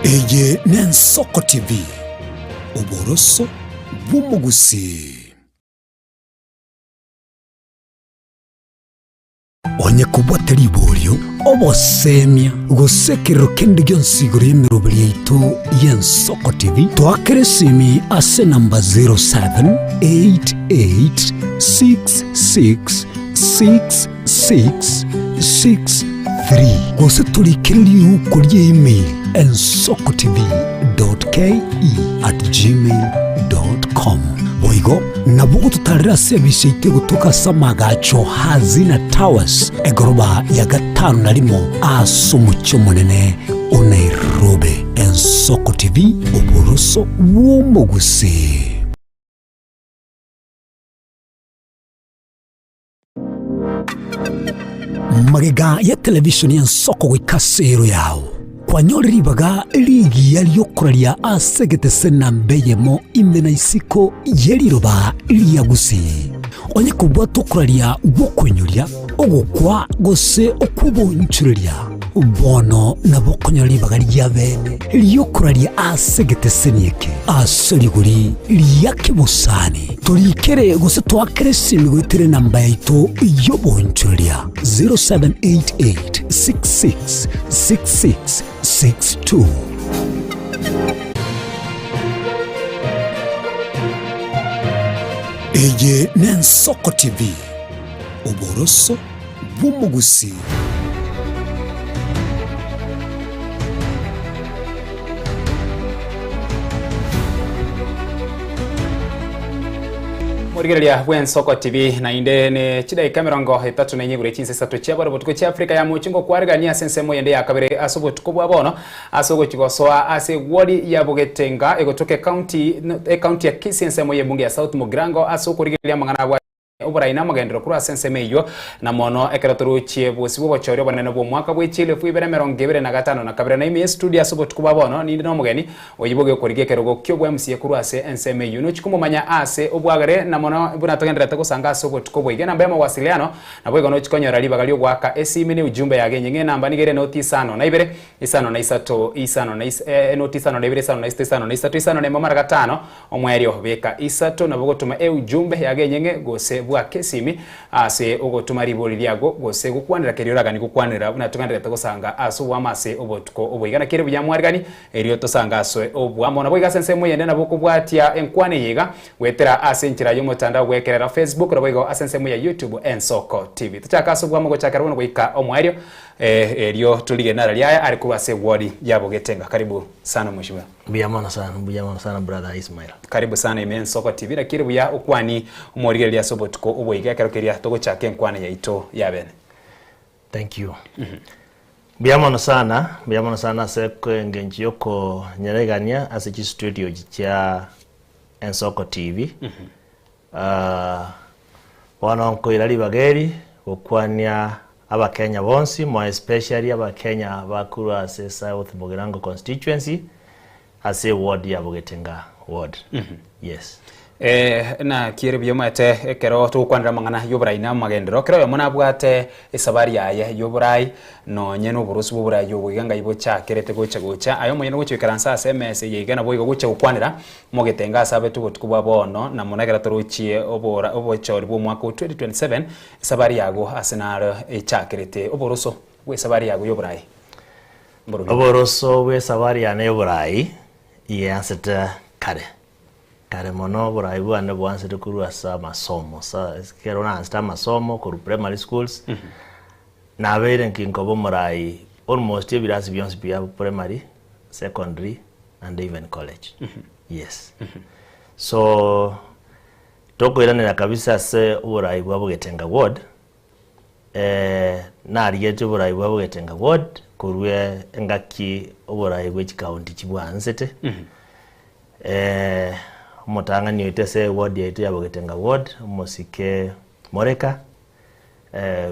Eye n'Ensoko TV, oboroso bw'omogusii. Onye kobwate riborio, obosemia, gose ekerero kende gionsi igoro y'emeroberi yaito y'Ensoko TV, toakere esimi ase enamba 0788666663 gose torikere riuko rie email ensokotv.ke@gmail.com. Boigo nabo ogototarera ase ebise yaito egotoka ase amagacho Hazina Towers, egoroba ya gatano na rimo ase omochie omonene o Nairobi. Ensoko TV, oboroso bw'omogusii. Magega ya televishoni y'ensoko goika ase ero yao, kwanyore ribaga rigiya ri'okoraria ase egetese namba eyemo ime na isiko ye riroba ria Gusii. Onye kobwata okoraria gw'okoinyoria, ogokwa gose okw'oboonchoreria, bono nabo okonyora ribaga ria bene ri'okoraria ase egeteseni eke ase rigori ria kebosani. Torikere gose toakere esimi goetera enamba yaito y'oboonchoreria 0788666662. Eye n'Ensoko TV, oboroso bw'omogusii. Morigereria bw'Ensoko TV nainde ne chidaika 34 igure chinsa isato chia bono botuko chia Afrika ya mochi ngokwarigania ase ensemo yende ya kabere ase obotuko bwa bono ase ogochi gosoa ase egwori ya Bogetenga egotoka ekaunti ekaunti ya Kisii ensemo y'ebunge ya South Mugirango ase okorigereria amang'ana abwate Oborai na amagenderero korwa ase ensemo eyio, na mono ekero torochie bosio bw'obochori obonene bw'omwaka bwe chielfu ibere emerongo ebere na gatano na kabere. Na ime y'estudio ase obotuko bwa bono ninde nomogeni oyio boge okorigia ekerogo ki'obwa MCA korwa ase ensemo eyio. Nochie komomanya ase obwagare na mono buna togendererete gosanga ase obotuko boiga. Enamba y'amawasiliano naboigo nochie konyora ribaga ri'ogoaka esimi ne ujumbe yago enyeng'e. Enamba nigo ere noti isano na ibere isano na isato isano na is enoti isano na ibere isano na isato isano na isato isano na emo mara gatano Omoerio beka isato nabo gotoma eujumbe yago enyeng'e gose bwake esimi ase ogotoma ribori riago gose gokwanera keria oraganie gokwanera buna togendererete gosanga ase oboamo ase obotuko oboiga. Naki ere buya mwarigani erio tosange ase oboamo. Naboigo ase ensemo eyende nabo okobwatia enkwana eye iga goetera ase enchera y'omotandao bw'ekerero Facebook naboigo ase ensemo ya YouTube Ensoko TV. Tochake ase oboamo gochakera bono goika omoerio erio torigie nara riaye are korwa ase eward ya Bogetenga. Karibu sana mheshimiwa. Mbuya mono sana, mbuya mono sana brother Ismail. Karibu sana ime Ensoko TV naki ere buya okwani omorigereria ase obotuko oboiga ekero keria togochaka enkwana yaito ya bene. Thank you. Mbuya mono sana, mbuya mono sana ase engencho yokonyeregania ase chistudio echi chia Ensoko TV. Ah, bono nkoira ribaga eri gokwania Abakenya bonsi, more especially Abakenya bakorwa ase South Mugirango constituency, ase eward ya Bogetenga ward. Yes. Eh, naki ere buya omanyete ekero togokwanera amang'ana y'oborai na amagenderero, kera oyomo nabwate esabari yaye y'oborai, nonye na oboroso bw'oborai obo iga ngai bochakerete gocha gocha, aye omonyene ogocha goikaransa ase emesa eye iga nabo igo ogocha gokwanera mogetenga ase abete obotuko bwa bono, na mono ekero torochie obora obochori bw'omwaka o 2027, Esabari yago ase naro echakerete oboroso bw'esabari yago y'oborai mborobio. Oboroso bw'esabari yane y'oborai igeansete kare, kare mono oborai bwane bwansete korwa ase amasomo, sa ekero naansete amasomo korwa primary schools, nabeire nki nkoba omorai almost ebirasi bionsi bia primary, secondary and even college, yes. So. Tokoiranera kabisa ase oborai bwa Bogetenga Ward, narigetie oborai bwa Bogetenga Ward korwa engaki oborai bwe chikaunti chibwansete. Omotang'ani oito ase eward yaito ya Bogetenga Ward, omosike Moreka,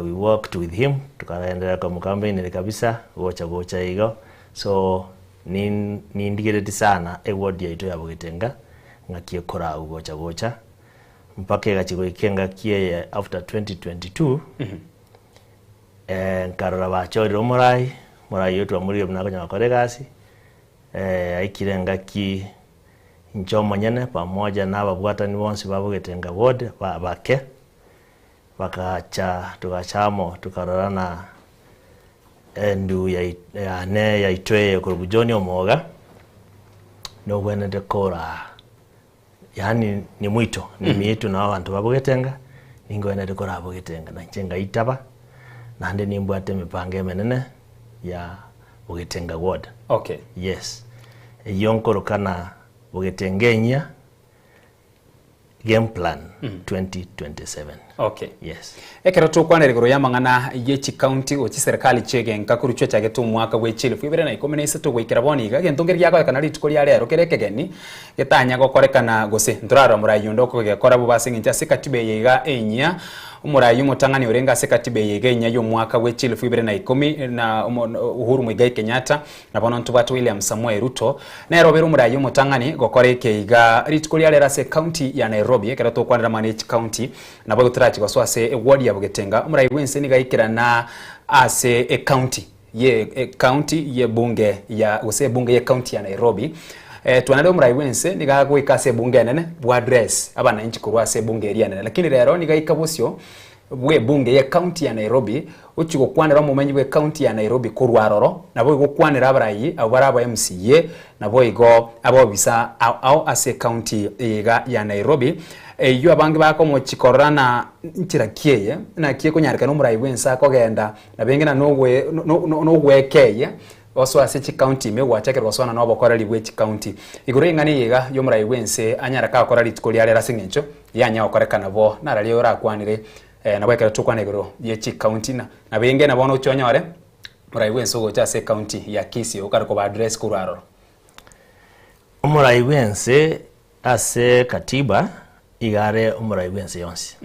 we worked with him, tokagenderera komocampaignera kabisa gocha gocha igo, so nindigeretie sana eward yaito ya Bogetenga ng'aki ekoragwa gocha gocha, mpaka egachia goika engaki eye after 2022, nkarora bachorire omorai, omorai oyio twamorire buna akonyara gokora egasi. Yaikire engaki inche omonyene pamoja na ababwatani bonsi ba Bogetenga Ward bake, bagacha togacha amo tokarora na endu yane yaito eye ekorokwa John Omoga, nobwenerete koraa yaani ni mwito ni miito nabo abanto ba Bogetenga, ningwenerete koraa Bogetenga na inche ngaitaba, naende nimbwate emipango emenene ya Bogetenga Ward. Okay. Yes, eyio nkoroka na Bogetenga enyia Game plan 2027. Okay. Yes. Ekero tokwanera igoro y'amang'ana ye chikaunti gochia chiserikali chi'egenka korwa chiachagete omwaka bwe chielfu ibere na ikomi na isato goikera bono iga, egento nkeri giakorekana rituko ria rero kere ekegeni getanya gokorekana gose ntorarora morai onde okogekora bobe ase eng'encho ase katiba eye iga enyia omorai omotang'ani orenge ase katiba eye iga enyia y'omwaka bwe chielfu ibere na ikomi na Uhuru Muigai Kenyatta Na bono ntobwate William Samoei Ruto, nere obeire omoraia omotang'ani gokora eke iga rituko ria rero ase ecounty ya Nairobi ekero tokwanera amang'ana ye chicounty naboigo torachi gosoa ase eward ya Bogetenga omorai bwense nigo aikerana ase ecounty ye ecounty ye bunge ya gose ebunge ye county ya Nairobi eh, twanare omorai bwense nigo agoika ase ebunge enene bwa address abananchi korwa ase ebunge eria enene lakini rero nigo aika bosio bw'ebunge y'Ecounty ya Nairobi ochia gokwanera omomenyi bw'Ecounty ya Nairobi korwa aroro, naboigo gokwanera abaraiyi abwo bare aba MCA, naboigo abobisa ao ao ase Ecounty eye iga ya Nairobi. Eyio abange bakomochia korora na nchera ki eye, naki ekonyarekana omorai bw'ense akogenda nabenge na nogwe nogwekeyia gosoa ase chicounty ime gwachakire gosoana nobokoreri bwe chicounty. Igoro y'eng'ana eye iga y'omorai bw'ense anyare kagokora rituko ria rero ase eng'encho yanya gokorekana bo nararia orakwanire nabo ekero tokwana igoro ye chicounty na nabenge na bono oche onyore morai bw'ense ogocha ase ecounty ya Kisii okare koba address korwa aroro. Omorai bw'ense ase katiba iga are omorai bw'ense yonsi.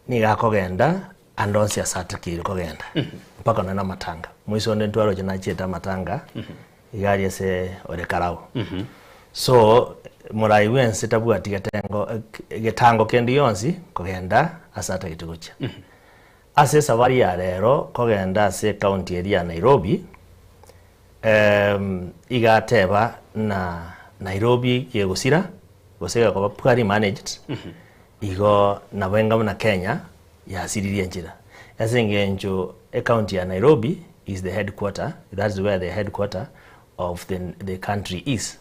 Nigo akogenda ande onsi ase atakeire kogenda mpaka nonya na amatanga. Moise onde ntwaroche nachiete amatanga iga aria ase ore karao. So morai bwense tabwati getengo getango kende gionsi kogenda ase atagete gochia. Ase esabari ya rero kogenda ase ecounty eria ya Nairobi, iga ateba ng'a Nairobi gegosira gose gekoba poorly managed, igo nabo enga buna Kenya yasiririe enchera. Ase engencho ecounty ya Nairobi is the headquarter, that is where the headquarter of the, the country is.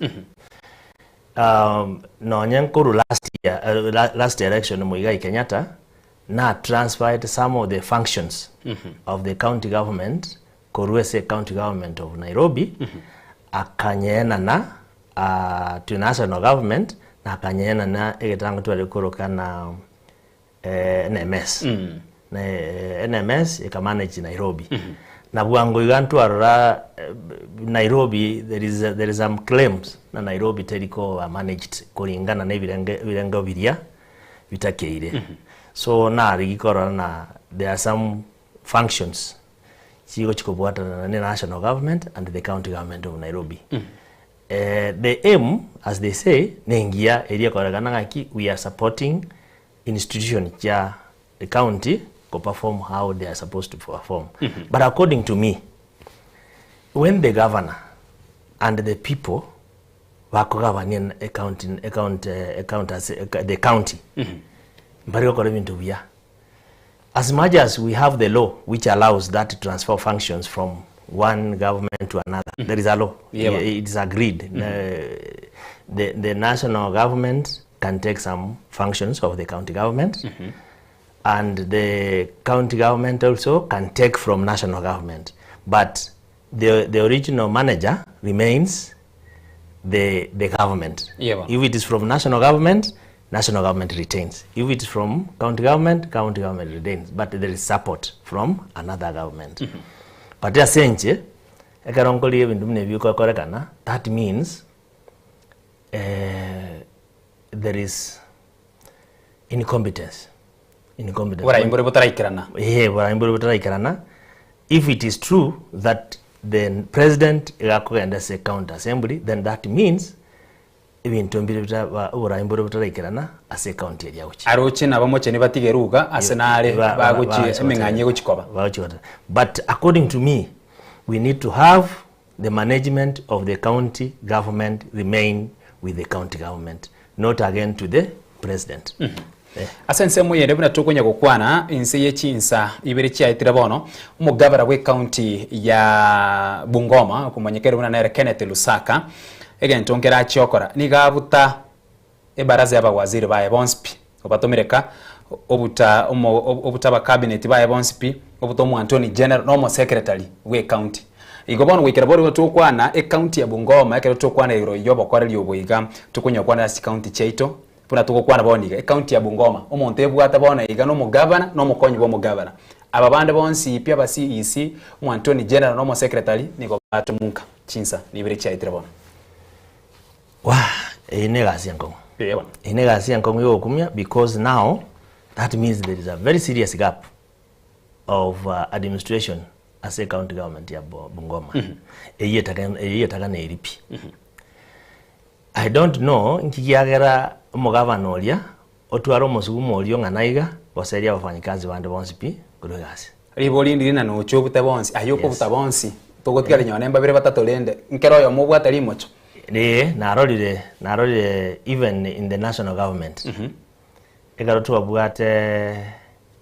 Nonye nkorwa last year, last election Muigai Kenyatta na transferred some of the functions of the county government korwa ase county government of Nairobi akanyeenana to national government na akanyeenana egetango tware koroka na NMS. Na NMS eka manage Nairobi. Na bwango iga ntwarora Nairobi there is there is some claims na Nairobi teri koba managed koringana na ebirenge ebirengo biria bitakeire. So narigi korora na there are some functions chigochi kobwatana na national government and the county government of Nairobi. The aim as they say nengiya eria ekorekana ng'aki we are supporting institution chia the county ko perform how they are supposed to perform. But according to me when the governor and the people bakogabania ecounty ecounty ecounty ase the county mbari gokora ebinto buya. As much as we have the law which allows that transfer of functions from one government to another, there is a law. Yeah. It is agreed. The, the national government can take some functions of the county government, and the county government also can take from national government. But the, the original manager remains the, the government. Yeah. If it is from national government, national government retains. If it is from county government, county government retains. But there is support from another government. But ase inche, ekero nkorigia ebinto buna ebi bikorekana, that means eh, there is incompetence. Incompetence. Oborai mbore botaraikerana. Eeh, oborai mbore botaraikerana. If it is true that the president iga akogenda ase county assembly, then that means ebinto mbire bita oborai mbore botaraikerana ase ecounty eria agochia. Aroche nabamocheni batige ruga ase nare bagochia emeng'anyo egochia koba. Bagochia goteba. But according to me, we need to have. the management of the county government remain with the county government not again to the president. Eh. Ase ensemo eyende buna tokonya gokwana inse ye chinsa ibere chiaetire bono, omogabera bw'ecounty ya Bungoma okomanyekere buna nere Kenneth Lusaka, egento nkere achia okora nigo abuta ebaraza y'abawaziri baye bonsi pi, obatomire ka, obuta omo obuta abakabineti baye bonsi pi, obuta omoantoni general na omosekretari bw'ecounty. Igo bono goikera bono igo togokwana ecounty ya Bungoma ekero togokwana igoro y'obokoreri obo iga, tokonya gokwanera ase chicounty chiaito, buna togokwana bono iga, ecounty ya Bungoma, omonto ebwate bono iga na omogavana na omokonyi bwa omogavana. Aba bande bonsi pi aba CEC, omoantoni general na omosekretari nigo batomunka chinsa nibere chiaetire bono. Wah, eye na egasi enkong'u. Ee bono. Eye na egasi enkong'u ya ogokumia because now that means there is a very serious gap of administration ase ecounty government ya Bungoma. Eyio etaka eyio etaganeiri pi. I don't know nki kiagera omogavana oria otware omosugumo oria ong'ana iga goseria abafanyikazi bande bonsi pi korwa egasi. Ribori ndiri na noche obute bonsi, aye okobuta bonsi, togotigara nonye mbabere batato rende, nkere oyomo obwate rimocho. Ee, narorire, narorire even in the national government, ekero twabwate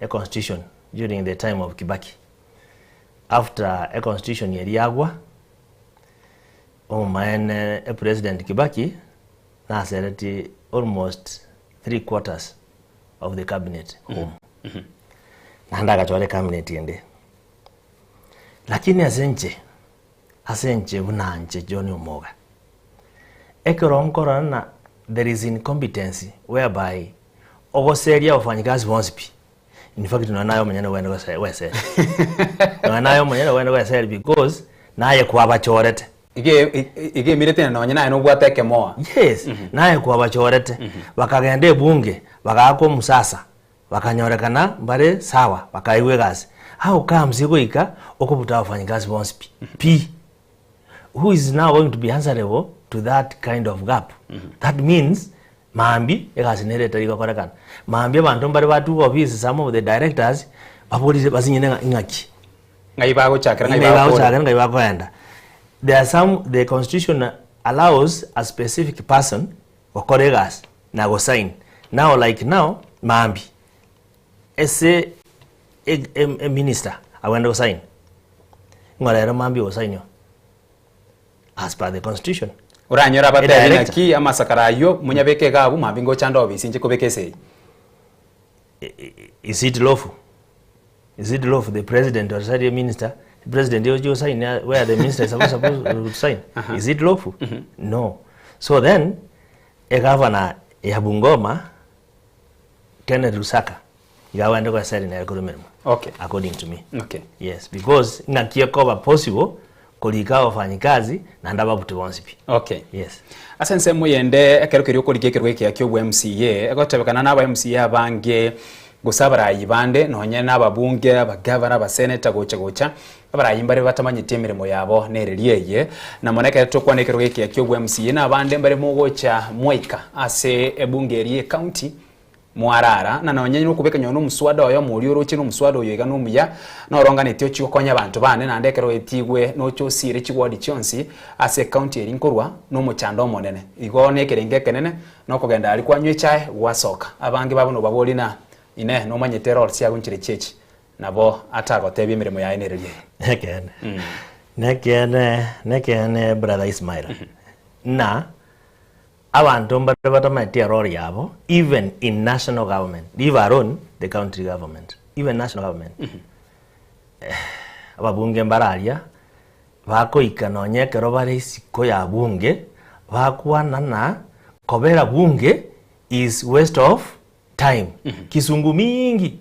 e constitution during the time of Kibaki, after e constitution eria yagwa, omomaene e president Kibaki naseretie almost 3/4 of the cabinet home, naende agachora ecabinet ende. Lakini ase inche, Ase inche buna inche John Omoga, ekero nkorora ng'a there is incompetency whereby ogoseria abafanyikazi bonsi pi, in fact nonya naye omonyene ogende gose gweseria. Nonya naye omonyene ogende gweseria because naye kwabachorete. Iga iga emirete na nonya naye nobwate ekemoa. Yes, naye kwabachorete, bakagenda ebunge, bagaaka omusasa, Bakanyorekana mbare sawa, bakaegwa egasi. How comes goika okobuta abafanyikazi bonsi pi? Pi. Who is now going to be answerable to that kind of gap? That means mambia egasi nere etari gokorekana. Mambia abanto mbare batuga ofisi some of the directors baborire basinyire ng'a ing'aki. Ng'ai bagochakera ng'ai Ng'ai bagokora. bagochakera ng'ai bakoenda. There are some the constitution allows a specific person Gokora egasi na gosign now like now mambia ase e minister agende gosign ng'o rero mambia ogosainiwa as per the constitution. Oranyore abatebi Edirector. naki amasakara ayio monyabeke iga abwo mambia ngocha nde ofisi inche kobeka esegi. Is it lawful? Is it lawful the president or sorry minister president oche osign where the minister is supposed, supposed to sign is it lawful no so then egavana ya Bungoma Kenneth Lusaka iga agende goeseri nere korwa emeremo Okay. according to me Okay. yes because ng'aki ekoba possible korika abafanyikazi naende ababute bonsi pi Okay. yes Ase ensemo eyende ekero keria okorigia ekerogo ekiya kia obwa MCA, egotebekana na aba MCA abange gose abarayi bande nonye na ababunge, abagavana, abaseneta gocha gocha, abarayi mbare batamanyeti emeremo yabo nereria eye. Na mono ekero tokwana ekerogo ekiya kia obwa MCA na abande mbare mogocha mwaika ase ebunge eria ye county Mwarara, na nonye nokobeka nonye nomoswada oyomo oria oroche nomoswada oyo iga nomuya, noronganetie ochie gokonya abanto bane, naende ekero oetigwe noche osiire chiwodi chionsi ase ecounty eria nkorwa, nomochando omonene. Igo nekerengo ekenene, nokogenda aria kwanywa echae, gwasoka. Abange babo nobaborie na, Inee, nomanyete eroro chiago nchire chiachi? Nabo atagotebia emeremo yaye nereria eye. Nekeene. Nekeene, nekeene brother Ismail, na Abanto mbare batamaeti erole yabo even in national government leave alone the country government even national government ababunge mbare aria bakoika nonye ekero bare isiko ya bunge bakwana na kobera bunge is waste of time kisungu mingi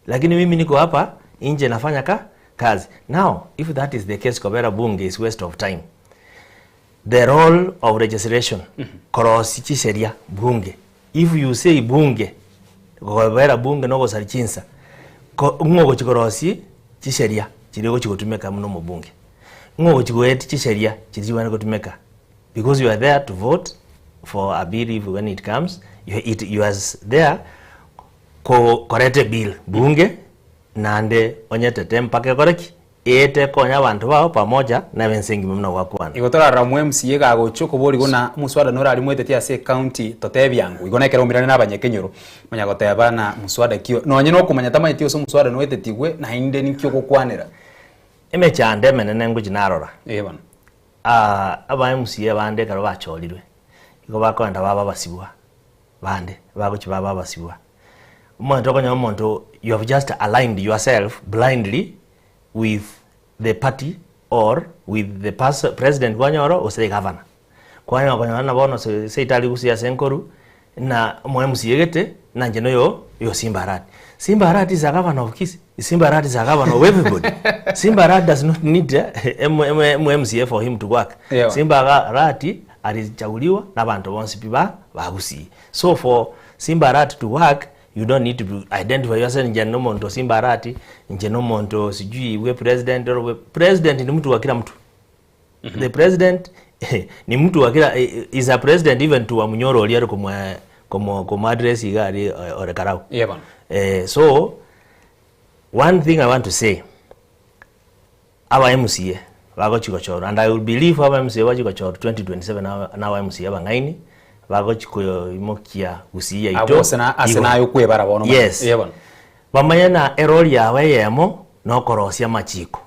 lakini mimi niko hapa nje nafanya ka kazi now if that is the case kobera bunge is waste of time The role of legislation korosia chisheria bunge if you say bunge gobera bunge nogosari chinsa ko ng'o ogochi korosia chisheria chiria ogochi gotumeka buna omobunge ng'o ogochi goeti chisheria chiria chibwenerete gotumeka because you are there to vote for a bill if when it comes you it you are there ko koreta ebill bunge naende onyetete mpaka ekore ki? Eete ekonya abanto bao pamoja nab'ense engima buna gwakwana. Igo torarora omo MCA iga agochia okoborigwa na omuswada nore aria moeteti ase ecounty totebia ango igo nekero oumerane na abanyakenyoro onya goteba na muswada ki nonye na okomanya tamanyeti gose omuswada noetetigwe naende ninki ogokwanera. Emechando emenene ngochia narora. Ee bono. Aba MCA bande ekero bachorirwe, igo bakoenda baba abasibwa bande, bagochia baba abasibwa. Omanyete okonyora omonto you have just aligned yourself blindly with the party or with the person president kwanyora gose the governor. Kwanyora konyora ng'a bono seito aria gusii ase nkoru, na omo MCA gete, na inche noyo oyo Simba Arati. Simba Arati is a governor of Kisii, Simba Arati is a governor of everybody. Simba Arati does not need omo MCA for him to work. Yeah. Simba Arati alichaguliwa na abanto bonsi pi ba ba Gusii. So for Simba Arati to work, you don't need to identify yourself inche nomonto Simba Arati, inche nomonto sijui bwe president or bwe president ni mtu wa kila mtu. The president ni mtu wa kila is a president even to Wamunyoro oria ore komwa komo komo address iga aria ore Karau. Eeh bono. Eh, so one thing I want to say aba MCA bagochi gochorwa and I will believe aba MCA bagochi gochorwa 2027 na aba MCA abang'aini bagochi koimokia Gusii yaito Abwo ase na ase igoro. naye okwebara bono omanyete. Yes. Eeh bono. Bamanye na erori yabo eyemo nokorosia amachiko.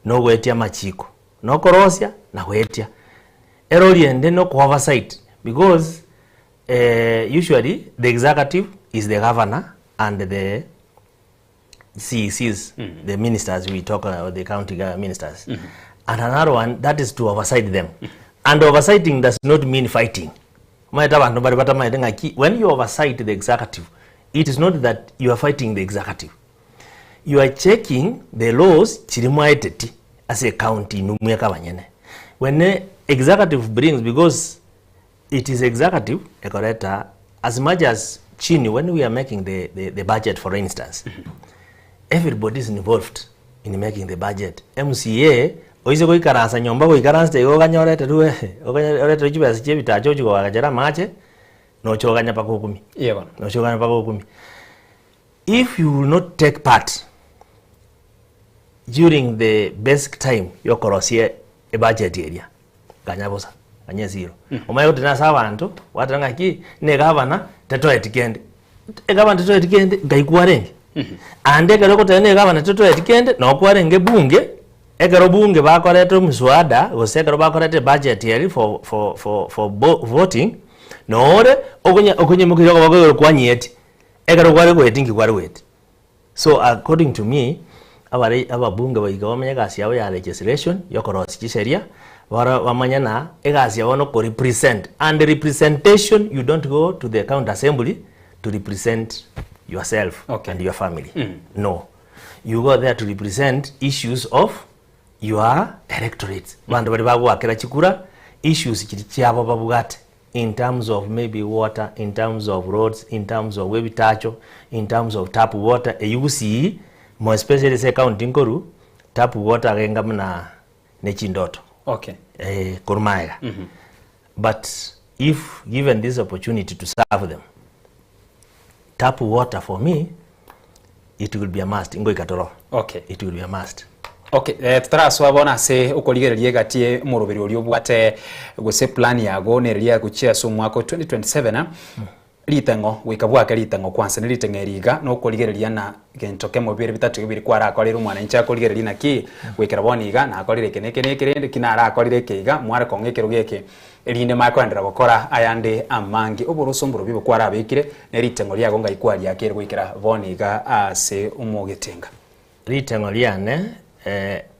Nogoetia amachiko, nokorosia na goetia. Erori ende noko oversight because usually the executive is the governor and the CECs, the ministers we talk the county ministers. And another one that is to oversight them. And oversighting does not mean fighting. Omanyete abanto mbare batamanyete ng'aki when you oversight the executive it is not that you are fighting the executive. You are checking the laws chiria mwaeteti ase ecounty inwe mweka abanyene. When executive brings because it is executive ekoreta as much as chini when we are making the, the, the budget for instance everybody is involved in making the budget. MCA oise goikaransa nyomba goikaransete igo oganye oreterwe oreterwe chibesa chia ebitacho ochie koagachera amache noche oganye mpaka okumie. Eeh bono. Noche oganye mpaka okumie. If you will not take part during the basic time yokorosia ebudget eria, ganya bosa, ganya esiro. Omanye goteba ase abanto, gwateba ng'aki, ne egavana tetoeti kende. Egavana tetoeti kende, nkai kwarenge? Ande ekero ogoteba ne egavana tetoeti kende, noo kwarenge bunge, ekero bunge bakoreta omiswada, gose ekero bakoreta ebudget eria for for for for voting, noore okonya okonyemokeria okoboko igoro kwanyeeti. Ekero kware goeti nki kware goeti? So according to me, abare ababunge goika bamenye egasi yabo ya legislation yokorosia chisheria, bara bamanye na egasi yabo no korepresent and representation you don't go to the county assembly to represent yourself Okay. and your family no you go there to represent issues of your electorates abanto baria bagoakera chikura issues chiria chiabo babwate in terms of maybe water, in terms of roads, in terms of ebitacho, in terms of tap water, eyio gusii more especially ase ecounty nkoru, tap water agenga buna ne chindoto Okay. eh, korwa maega. But if given this opportunity to serve them, tap water for me, it will be a must, ngoika toro. Okay. It will be a must. Okay, eh, totarasoa bono ase okorigereria egati omoroberi oria obwate gose plan yago nereria gochia ase omwaka o 2027 eh, ritang'o goika bwake ritang'o kwansa ne ritang'o eri iga nokorigereria na gento kemo bibere bitato bibere kwarakorire omwananchi akorigereria naki goikera bono iga nakorire eke na eke na eke rende ki narakorire eke iga mware kong'a ekerogo eke erinde manye koenderera gokora ayande amange oboroso mborobio obo kwarabekire ne ritang'o riago ngai kwariakeire goikera bono iga ase omogetenga. Ritang'o riane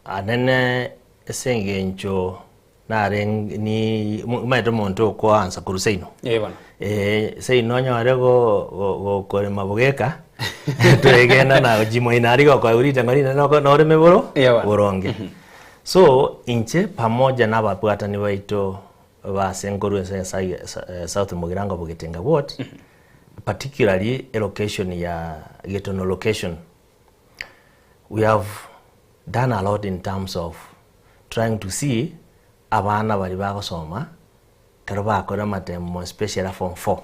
anene ase engencho narenge ni omanyete omonto okoansa korwa seino. Ee bono. Seino onyore go- go- gokorema bogeka toegena na gochia moino aria gokoegwa ritang'o rinene noko noreme boro Ee bono. boronge. So inche pamoja na ababwatani baito base nkorwa ense ya South Mugirango Bogetenga Ward, particularly elocation ya Getono location, We have done a lot in terms of trying to see abana baria bagosoma ekero bakora amatemo more especially form four,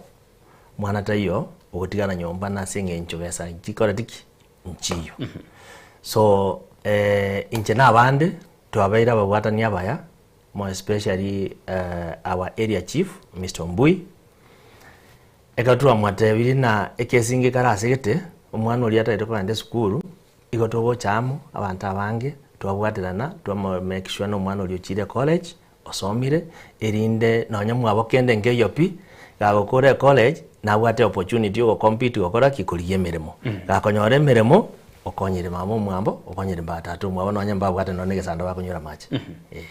mwana taiyo ogotigana nyomba nase eng'encho besa nchikoreti ki? Nchiyo. So. Inche na abande twabeire ababwatani abaya, more especially our area chief Mister Ombui, ekero twamwatebirie ng'a ekesingo ekare ase gete, omwana oria atagete kogenda esukuru, igo togocha amo abanto abange twabwaterana twamo make sure ng'a omwana oria ochire ecollege, osomire, erinde nonye mwabo kende nkeiyo pi, gagokora ecollege, nabwate opportunity ya ogocompete gokora ki? Korigia emeremo. Gakonyora emeremo, okonyire mama omwabo, okonyire mba tata omwabo nonye mbabwate nonye na egesando bakonywera amache, eh.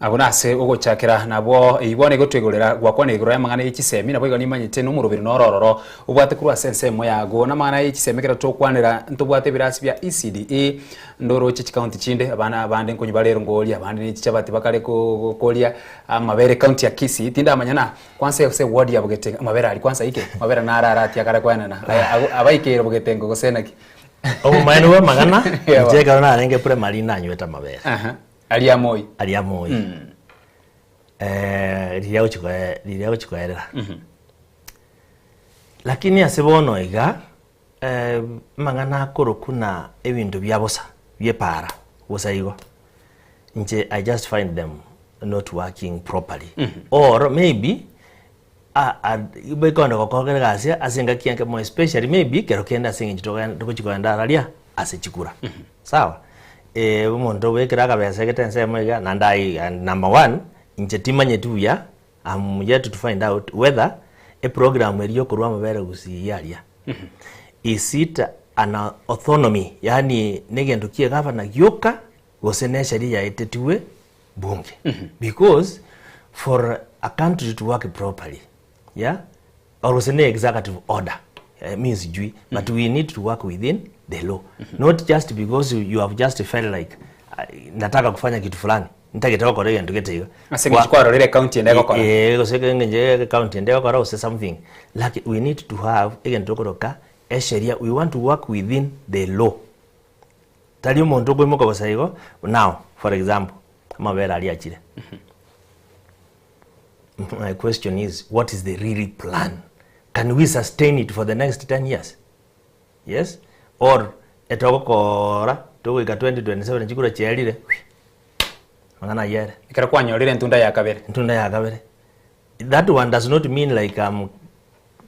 Abwo nase ogochakera nabwo eyio bono egotwegorera gwakwana igoro y'amang'ana ye chisemi, naboigo nimanyete nomoroberi noro ororo obwate korwa ase ensemo yago. Namang'ana ye chisemi ekero tokwanera ntobwate ebirasi bia ECDE, ndoroche chikaunti chinde, abana abande nkonywa bare erongoria, abande ne chichabati bakare koria amabere ekaunti ya Kisii, tindamanya na kwansa ase eward ya Bogetenga amabere aria kwansa aike? Amabere naro aratie akare koenana, abaikeire Bogetenga gose naki? Obomaene bwa amang'ana, inche ekero narenge primary nanywete amabere. Aha. Aria moi. Aria moi. Riria gochi koe riria gochi koerera. Lakini ase bono iga, amang'ana akorokwa na ebinto bia bosa, bia epaara, bosa igo, inche I just find them not working properly or maybe Bikogenda gokora egasi ase engaki enke more especially maybe kero kende ase eng'encho togen togochi kogenda araria ase chikura sawa. Omonto obekire akabesa egete ensemo iga naende aye and number one inche timanyeti buya am yet to find out whether eprogram eria yokorwa amabere gusii aria is it an autonomy yaani na egento kia egavana gioka gose na esheria yaetetigwe bunge because for a country to work properly yeah or gose ne executive order eh, mi sijui but we need to work within the law not just because you have just felt like "Ah, nataka kufanya kitu fulani ntagete gokora egento gete iga Ase eng'encho kwarorire ekaunti ende egokora. Eh, gose eng'encho ekaunti ende egokora gose something like we need to have egento tokoroka esheria we want to work within the law Tari omonto okoimoka bosa igo, now for example, amabere aria achire. My question is, what is the really plan? Can we sustain it for the next 10 years? Yes? Or etogokora togoika 2027 chikura chiarire, mang'ana ayio ere. Ekero kwanyorire entunda ya kabere. Entunda ya kabere. That one does not mean like I'm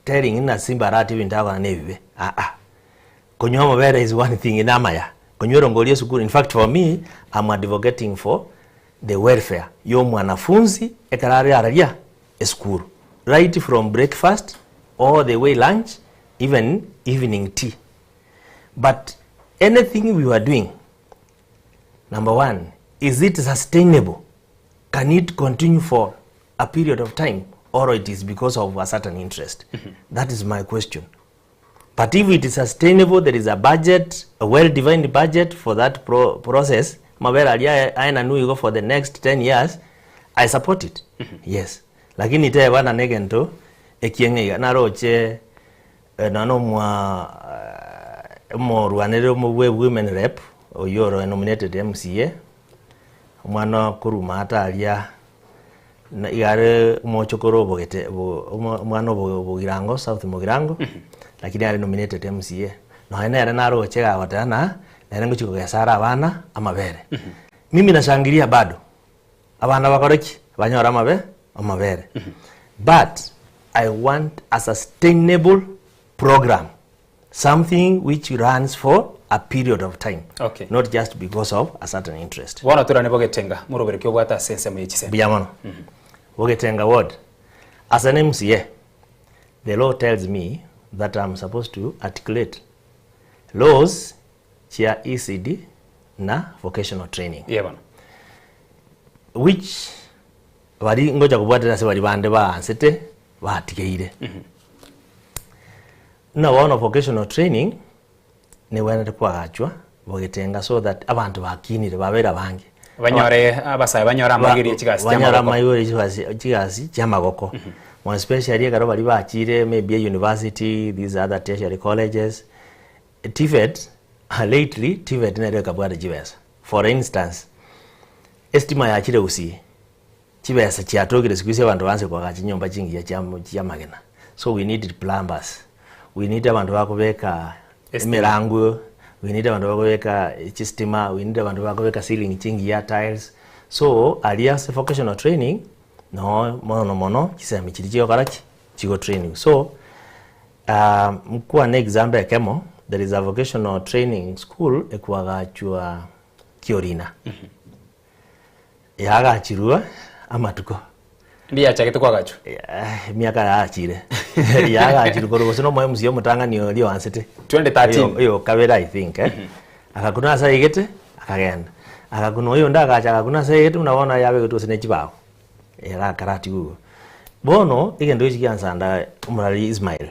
telling ng'a Simba aratie ebinto agokora nebibe, aa. Konywa amabere is one thing namaya, konywa erongori esukuru in fact for me I'm advocating for the welfare ya omwanafunzi ekero are araria esukuru right from breakfast all the way lunch even evening tea but anything we are doing number one is it sustainable can it continue for a period of time or it is because of a certain interest that is my question But if it is sustainable, there is a budget, a well defined budget for that pro process, amabere aria aenanwe igo for the next 10 years, I support it. Yes. Lakini teba na negento ekieng'e iga naroche eh, nonya omwa eh, omorwanere omo bwe women rep oyio oro nominated MCA omwana korwa maate aria Na iga are omochokoro obogete bo omo omwana obo obogirango south mogirango, lakini are nominated MCA. Nonya nere naroche gagoteba ng'a nere ngochia kogesa are abana amabere. Mimi nashangilia bado, abana bakore ki? Banyore amabe amabere. But I want a sustainable program, something which runs for a period of time, Okay. not just because of a certain interest. Bono torane bogetenga morobere ki obwate ase ensemo ye chisemi. Mbuya mono. Bogetenga ward, as an MCA, the law tells me that I'm supposed to articulate laws chia ECD na vocational training. Iye bono. Which bari ngocha kobwatera ase bari bande baansete batigeire. Buna bono vocational training nebwenerete koagachwa bogetenga so that abanto bakinire babeire abange. Banyore abasae banyore amaiga ye chigasi chia Banyore amagoko. amaiga ye chigasi chigasi chia amagoko. More especially ekero baria bachire maybe university, these other tertiary colleges, TVET, lately TVET nero ekabwata chibesa. For instance, estima yachire gusii, Chibesa chiatokire siku hizi abanto baanse koagacha chinyomba chingiya chia chiamagena so we need plumbers, we need abanto bakobeka Estima. emerango We need abanto bakobeka chistima, we need abanto bakobeka ceiling chingiya, tiles. So aria ase vocational training, noo mono mono chisemi chiria chigokora ki? Chigo trainiwa. So nkwane example ekemo, there is a vocational training school ekwagachwa Kiorina. Yaagachirwe amatuko. Ndi yachagete kwagachwa? Emiaka yaachire. Yaagachirwe korwa gose na omo MC omotang'ani oria oansete. 2013. Oyo okabere I think eh. Agakuna ase aigete, akagenda. Agakuna oyonde agacha agakuna ase aigete buna bono yabegetwe gose ne chibao. Egakara atiga igo. Bono egento echi giansanda omorari Ismail.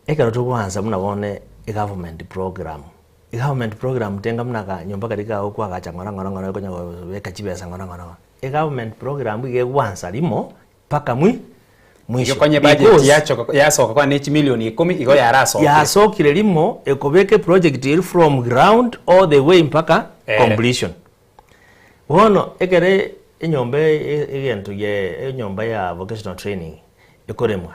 Ekero togoansa buna bono egovernment program, egovernment program tenga buna akanyomba karia kagokwagacha ng'ora ng'ora ng'ora okonya kobeka chibesa ng'ora ng'ora ng'ora. Egovernment program iga egwansa rimo mpaka mwi mwisho. Igo konye budget Because yachoka yasoka kwane ne chimilioni ikomi igo yarasokire. yasokire rimo ekobeka eproject eri from ground all the way mpaka Ere. completion. Bono ekere enyomba egento gie enyomba ya vocational training ekoremwa.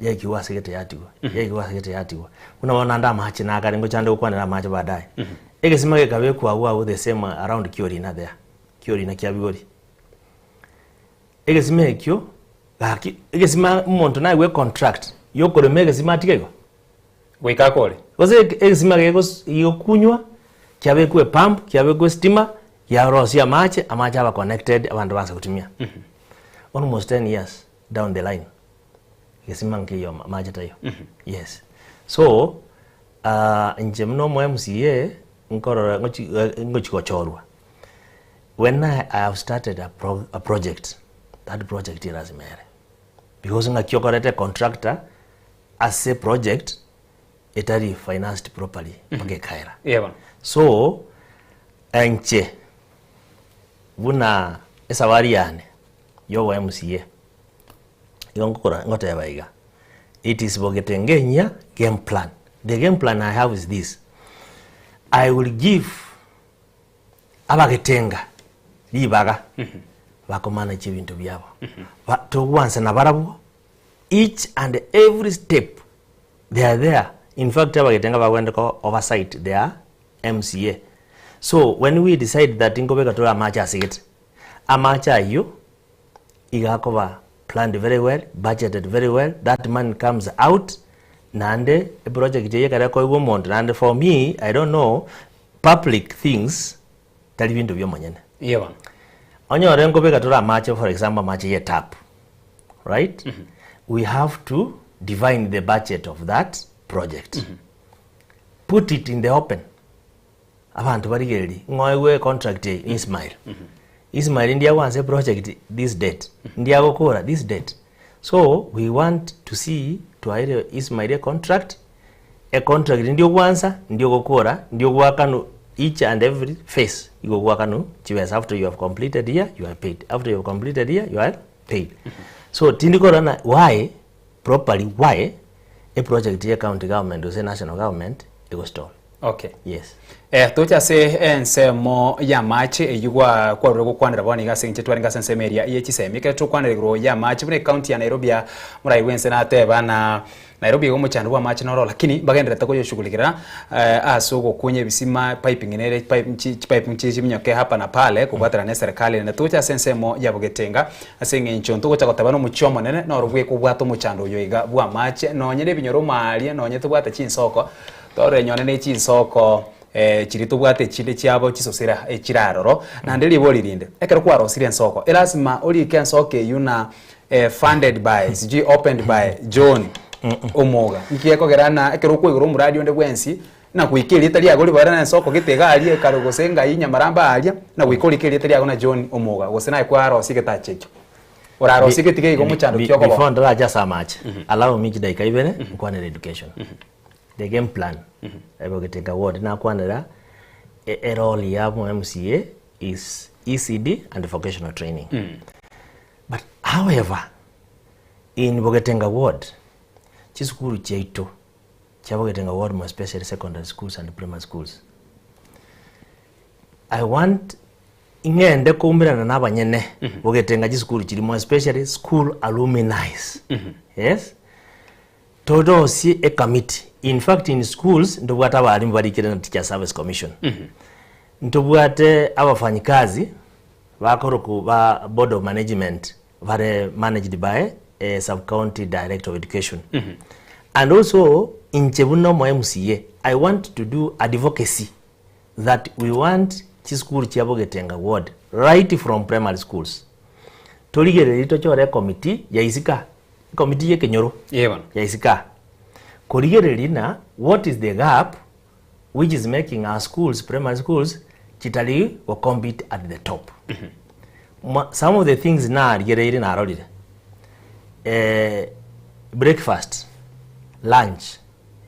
Yaikigwa ase gete yatigwa, yaikigwa ase gete yatigwa. Buna bono naende amache nakare ngochande gokwanera amache baadaye. Egesima gekabekwa agwo agwo the same around Kiorina there, Kiorina kia Bigori. Egesima ekio, gaki egesima omonto naegwe econtract yokorema egesima atige igo? Goika akore. Gose egesima gegos gegokunywa, kiabekwa epump, kiabekwa estima, kiarosia amache, amache aba connected abanto baansa gotumia. Almost ten years down the line. Gesima nkeiyo amache taiyo. Yes. So, inche buna omo MCA, nkorora ngochi ngochi gochorwa. When I have started a pro a project, that project lazima ere. Because ng'aki okorete contractor ase project etari financed properly mpaka ekaera. Eeh bono. So, inche buna esabari yane ya obo MCA, Igo ngokora ngoteba iga, it is bogetenge enyia game plan. The game plan I have is this, I will give abagetenga ribaga bakomanage ebinto biabo. Ba togwansa nabarabwo each and every step they are there. In fact abagetenga bagwende ko oversight their MCA. So when we decide that nkobeka tore amache ase gete, amache ayio iga akoba planned very well, budgeted very well, that money comes out, naende eproject eyio ekero ekoigwa omonto, naende for me I don't know, public things tari binto bia omonyene. Iye bono. Onyore nkobeka tore amache for example amache ye tap, right? We have to define the budget of that project. Put it in the open. Abanto barigererie, ng'a oegwe econtract eye Ismail. Ismail ndiye agwansa eproject this date, ndiye agokora this date. So we want to see twaeire Ismail econtract, econtract ndiye ogwansa, ndiye ogokora, ndiye ogwakanu each and every phase igo ogwakanu chibesa after you have completed here you are paid, after you have completed here you are paid. So tindi korora ng'a why properly why eproject ye county government gose national government egostall. Okay. Yes. Eh, toche ase ensemo y'amache eyio gwa kwarure gokwanera bono iga ase eng'encho twarenge ase ensemo eria ye chisemi. Ekero tokwanera igoro y'amache buna ecounty ya Nairobi ya morai bwense nateba na Nairobi iga omochando bw'amache noro lakini mbagendererete koyoshughulikera eh, ase ogokunya ebisima piping nere pipe chi chipipe nchi chiminyoke hapa na pale kobwaterana na eserekari naende toche ase ensemo ya Bogetenga ase eng'encho ntogocha goteba na omochie omonene noro bweka obwate omochando oyo iga bw'amache nonye na ebinyoro omoaria nonye tobwate chinsoko Torore nyone ne chinsoko chiria tobwate echinde chiabo chisosera echire aroro. Naende ribori rinde, ekero kwarosirie ensoko, elasima orike ensoko eyio na funded by, sijui opened by John Omoga. Nki gekogera ng'a ekero okoigora omoradi onde bwensi, na goika erieta riago ribare na ensoko gete iga aria ekare gose ng'ai Nyamarambe aaria, na goika orike erieta riago na John Omoga, gose naye kwarosia egetacha ekio. Orarosie getiga igo omochando ki okoba. Before ntarache ase amache, allow me chidaika ibere nkwanere education. The game plan ebogetenka ward nakwanera e role ya omo MCA is ECD and vocational training. But however, in Bogetenga ward, chisukuru chiaito chia Bogetenga ward more especially secondary schools and primary schools, I want ing'ende koumerana na abanyene Bogetenga chisukuru chiria more especially school alumnis. Yes. Torosie ecommittee, in fact in schools ntobwate abalimu barikire na Teachers Service Commission, ntobwate abafanyikazi bakorokwa ba board of management bare managed by a sub county director of education. And also inche buna omo MCA I want to do advocacy that we want chisukuru chia Bogetenga ward right from primary schools torigererie tochore ecommittee ya isiko Ekomiti y'ekenyoro Ee bono. ya isiko aa, korigereria na what is the gap which is making our schools, primary schools, chitari go compete at the top. Ma, some of the things narigereire narorire, eh, breakfast, lunch,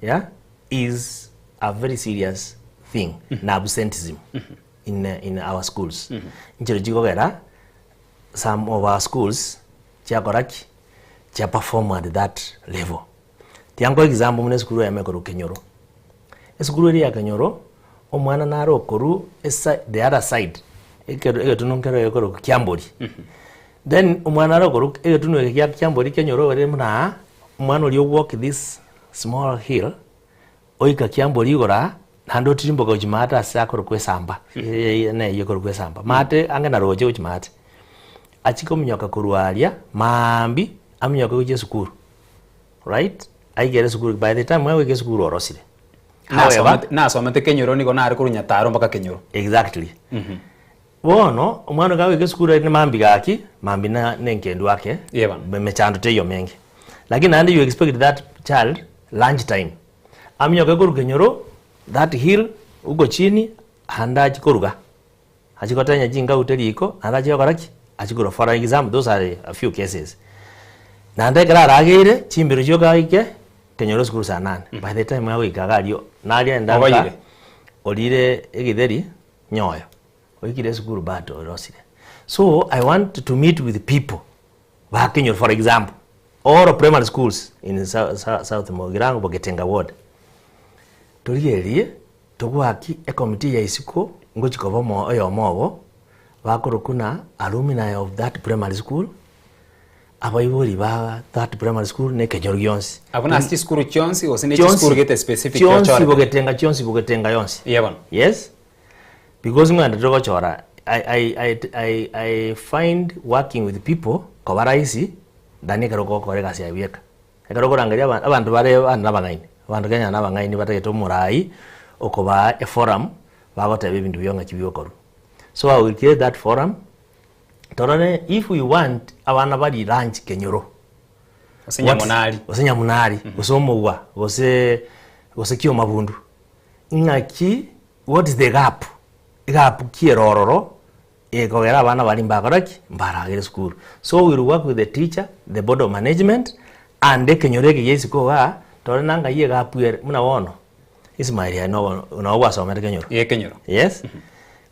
yeah, is a very serious thing na absenteeism in, in our schools. Nchero chikogera some of our schools chiakora ki? Chia perform at that level. Tiga nkoe example buna esukuru eyemo ekorwa Kenyoro. Esukuru eria ya Kenyoro, omwana nare okorwa esa the other side, ekero egetunu nkero gekorokwa Kiambori. Then omwana nare okorwa egetunu eke gia Kiambori Kenyoro ere buna aa, omwana oria o walk this small hill, oika Kiambori igoro aa, naende otirimboka gochia maate ase akorokwa esamba, neyio ekorokwa esamba, maate ang'e na roche gochia maate. Achie kominyoka korwa aria maambia, aminyoke gochia esukuru, right, aikere esukuru, by the time agoika esukuru orosire. However, Nasomete nasomete Kenyoro nigo nare korwa Nyataro mpaka Kenyoro. Exactly. Bono, omwana oyo kagoika esukuru aria maambia gaki, maambia na na enkendu ake, Ye bono. emechando teiyo menge. Lakini naende you expect that child lunch time, aminyoke korwa Kenyoro, that hill, huko chini, ande achie koruga. Achie gotenya chingaute riko, naende achie gokora ki? Achie korwa for example, those are a few cases. Naende ekero arageire, chimbero chioka aike, kenyoro esukuru saa nane. By the time agoika iga aria, naria enda nka, Ogoyire. orire egitheri, nyoyo. Oikire esukuru bado orosire. So, I want to meet with people, ba kenyoro for example, all primary schools in South Mugirango, Bogetenga ward. Torigererie, Togwaki ekomiti ya isiko ngochi koba omo oyomo obo, bakorokwa na alumni of that primary school, abaibori ba that primary school na ekenyoro gionsi. Abwo nase chisukuru chionsi gose ne Chionsi, chisukuru gete specific chionsi ochorete? bogetenga chionsi bogetenga yonsi. Eeh bono. Yes, because ng'ende togochora I, I, I, I, I find working with people koba rahisi than ekero ogokora egasi yaye bweka. Ekero okorangeria aba abanto bare abande nabang'aini, abanto Kenya nabang'aini batagete omorai okobaa eforum bagoteba ebinto biao ng'aki bigokorwa. So I will create that forum, torore if we want abana barie lunch kenyoro, Gose nyamonari. gose nyamonari, gose omogwa, gose gose kiomabundu, ng'aki what is the gap, egap ki ere ororo Ekogera abana baria mbakora ki? Mbaragere esukuru. So we will work with the teacher, the board of management and ekenyoro eke gia isiko igaa tore na ngai egapu ere buna bono Ismael aye nogo nabo gwasomete kenyoro. Ee kenyoro. Yes.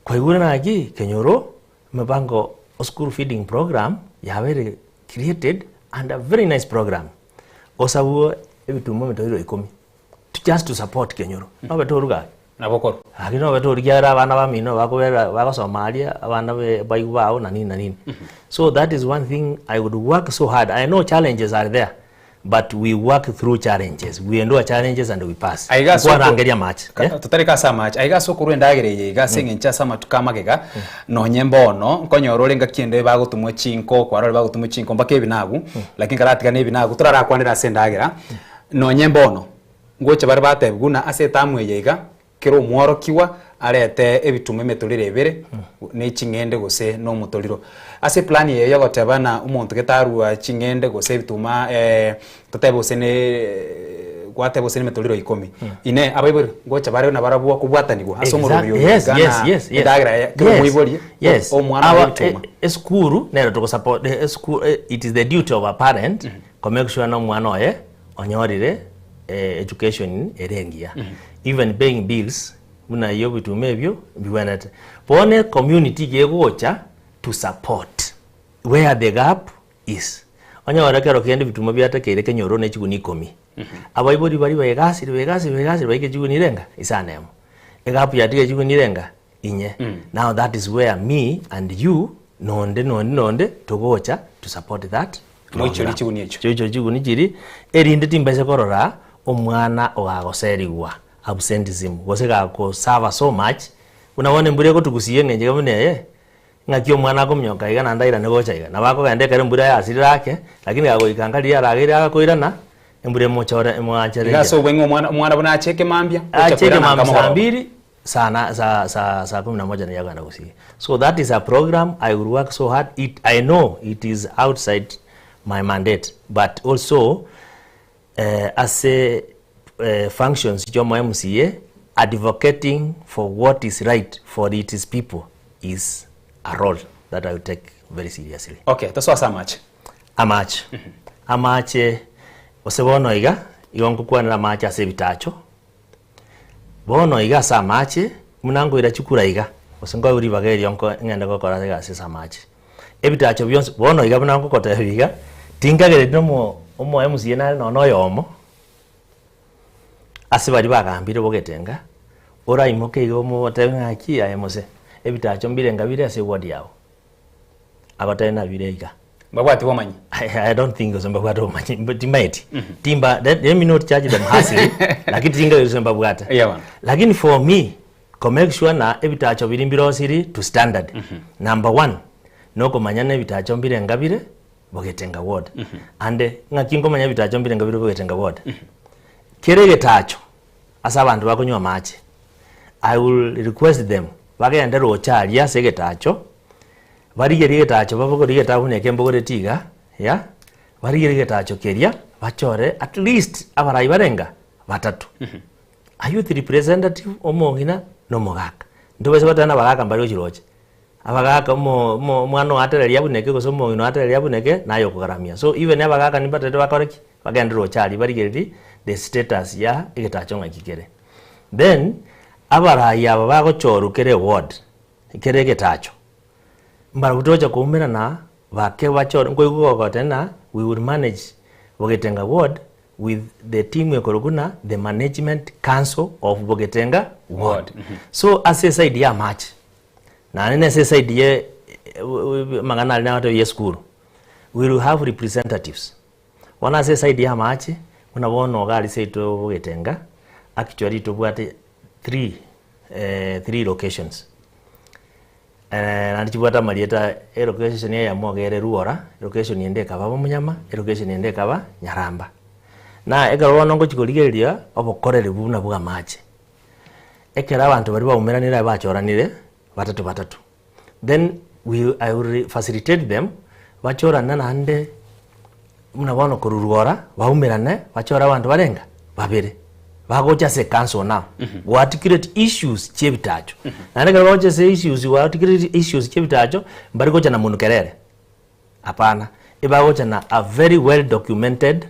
Kwaigure naki kenyoro emebango o school feeding program yabeire created and a very nice program. Osabwe ebituma emetoriro ikomi. Just to support kenyoro. Nobe toruga ake. Nabo okorwa. Gaki nobe tori kiagera abana bamino bakobera bagosoma aria, abana be baigwa bao na nini na nini. So that is one thing I would work so hard. I know challenges are there, but we work through challenges. We endure challenges and we pass. Aiga ase oko- Nkwarangeria amache. Ka- eh? totareka ase amache aiga ase okorwa endagera eye iga ase eng'encho ase amatuko amagega nonye mbono nkonyora ore engaki ende bagotumwa chinko kwarorire bagotumwa chinko mpaka ebinagu lakini karatiga ebinagu torarakwanere ase endagera nonye mbono Ngocha bare batebigwe buna ase etamu eye iga, kera omworokigwa arete ebituma emetorero ebere, ne ching'ende gose nomotoriro. Ase eplani eye yogoteba ng'a omonto gete arua ching'ende gose ebituma totebe gose ne gwateba gose nemetorero ikomi. Inee abaibori ngocha bare nabarabwo kobwatanigwa ase omorobio oyo Yes, iga yes, na yes, yes. endagera ya kera Yes, omoibori yes. omwana oye Aba- ebituma. e- esukuru nero togosupport esukuru it is the duty of a parent ko make sure na omwana oye Onyorire education ere engiya even paying bills buna eyio ebituma ebio mbigwenerete. Bono ecommunity iga egocha to support where the gap is. Onyore ekero kende ebituma biatekeire kenyoro ne chigunia ikomi, abaibori baria begasire begasire begasire baike chigunia irenga isano emo, egap yatiga chigunia irenga inye. Now that is where me and you nonde nonde nonde togocha to support that. Moichori chigunia echio. Choichori chigunia chiria, erinde timbaisa korora omwana ogagoserigwa, absenteeism, gose gagosuffer so much, buna bono embura egotugusia eng'encho iga buna eye, ng'aki omwana akominyoka iga naende airane gocha iga. Nabo akogenda ekero embura yasirire ake, lakini gagoika nka riria arageire agakoirana, embura emochore emoanchere Iga ase enchera. obweng'e omwana omwana buna ache ekemambia, gocha Ache koirana nka ekemambia saa mogoroba. mbiri, saa na saa saa saa kumi na moja nigo akogenda gosiria. So that is a program I will work so hard, it I know it is outside my mandate but also ase functions chia omo MCA advocating for what is right for its people is a role that I will take very seriously. Okay, tosoe ase amache. Amache, amache gose bono iga, igo ngokwanera amache ase ebitacho, Bono iga ase amache, buna nkoira chikura iga, gose nkoegwa ribaga erio nko ng'ende gokora egasi ase amache. Ebitacho bionsi, bono iga buna ngogotebia iga, tinkagereti na omo omo MCA nare nonye na oyomo, ase baria bagambire bogetenga, oraimoke iga omotebie ng'a gaki aye mose, ebitacho mbirenga bire ase eward yago. Agotebia nabire iga. Mbabwati bomanyi. I, I don't think gose mbabwate obomanyi mb- timbaeti timba let, let me not judge them harshly lakini tinga gose mbabwate Yeah, bana. lakini for me ko make sure na ebitacho biri mbirosiri to standard number one nokomanya na ebitacho mbirenga bire bogetenga ward and ng'aki nkomanya ebitacho mbirenga bire bogetenga ward kere egetacho ase abanto bakonywa amache I will request them bagende roche aria ase egetacho Barigerie egetacho babogorie egetabu buna eke mbogoretie iga, ya, barigerie egetacho keria, bachore at least abarai barenga batato. A youth representative, omong'ina, na omogaka. Ntobaisa goteba na abagaka mbari gochia roche. Abagaka omo omo omwana oatereria buna eke gose omong'ina oatereria buna eke, naye okogaramia. So even abagaka nimbatete bakore ki? Bagende roche aria barigererie the status ya egetacho ng'aki kere. Then, abarai aba bagochorwa kera eward, Kera egetacho, mbarabwo togocha koumerana bake bachore nkoigwa gogoteba ng'a we will manage Bogetenga ward with the team ekorokwa ng'a the management council of Bogetenga ward. So ase eside ya amache, naende na ase eside ya amang'ana aria nagoteba ya esukuru, we will have representatives. Bono ase eside ya amache, buna bono iga aria seito Bogetenga, actually tobwate 3 3 locations naende chibwate amarieta elocation eyemo iga ere Ruora, elocation ende ekaba Bomunyama, elocation ende ekaba Nyaramba. Na ekero bono ngochia korigereria obokoreri buna bwa amache, ekero abanto baria baumeranire aye bachoranire batato batato, then we I will facilitate them bachorane naende buna bono korwa rwora baumerane bachore abanto barenga babere bagocha ase ecouncil now go articulate issues chia ebitacho naende ekero bagocha ase issues go articulate issues chia ebitacho mbari gocha na monwe kerere hapana ebagocha na a very well documented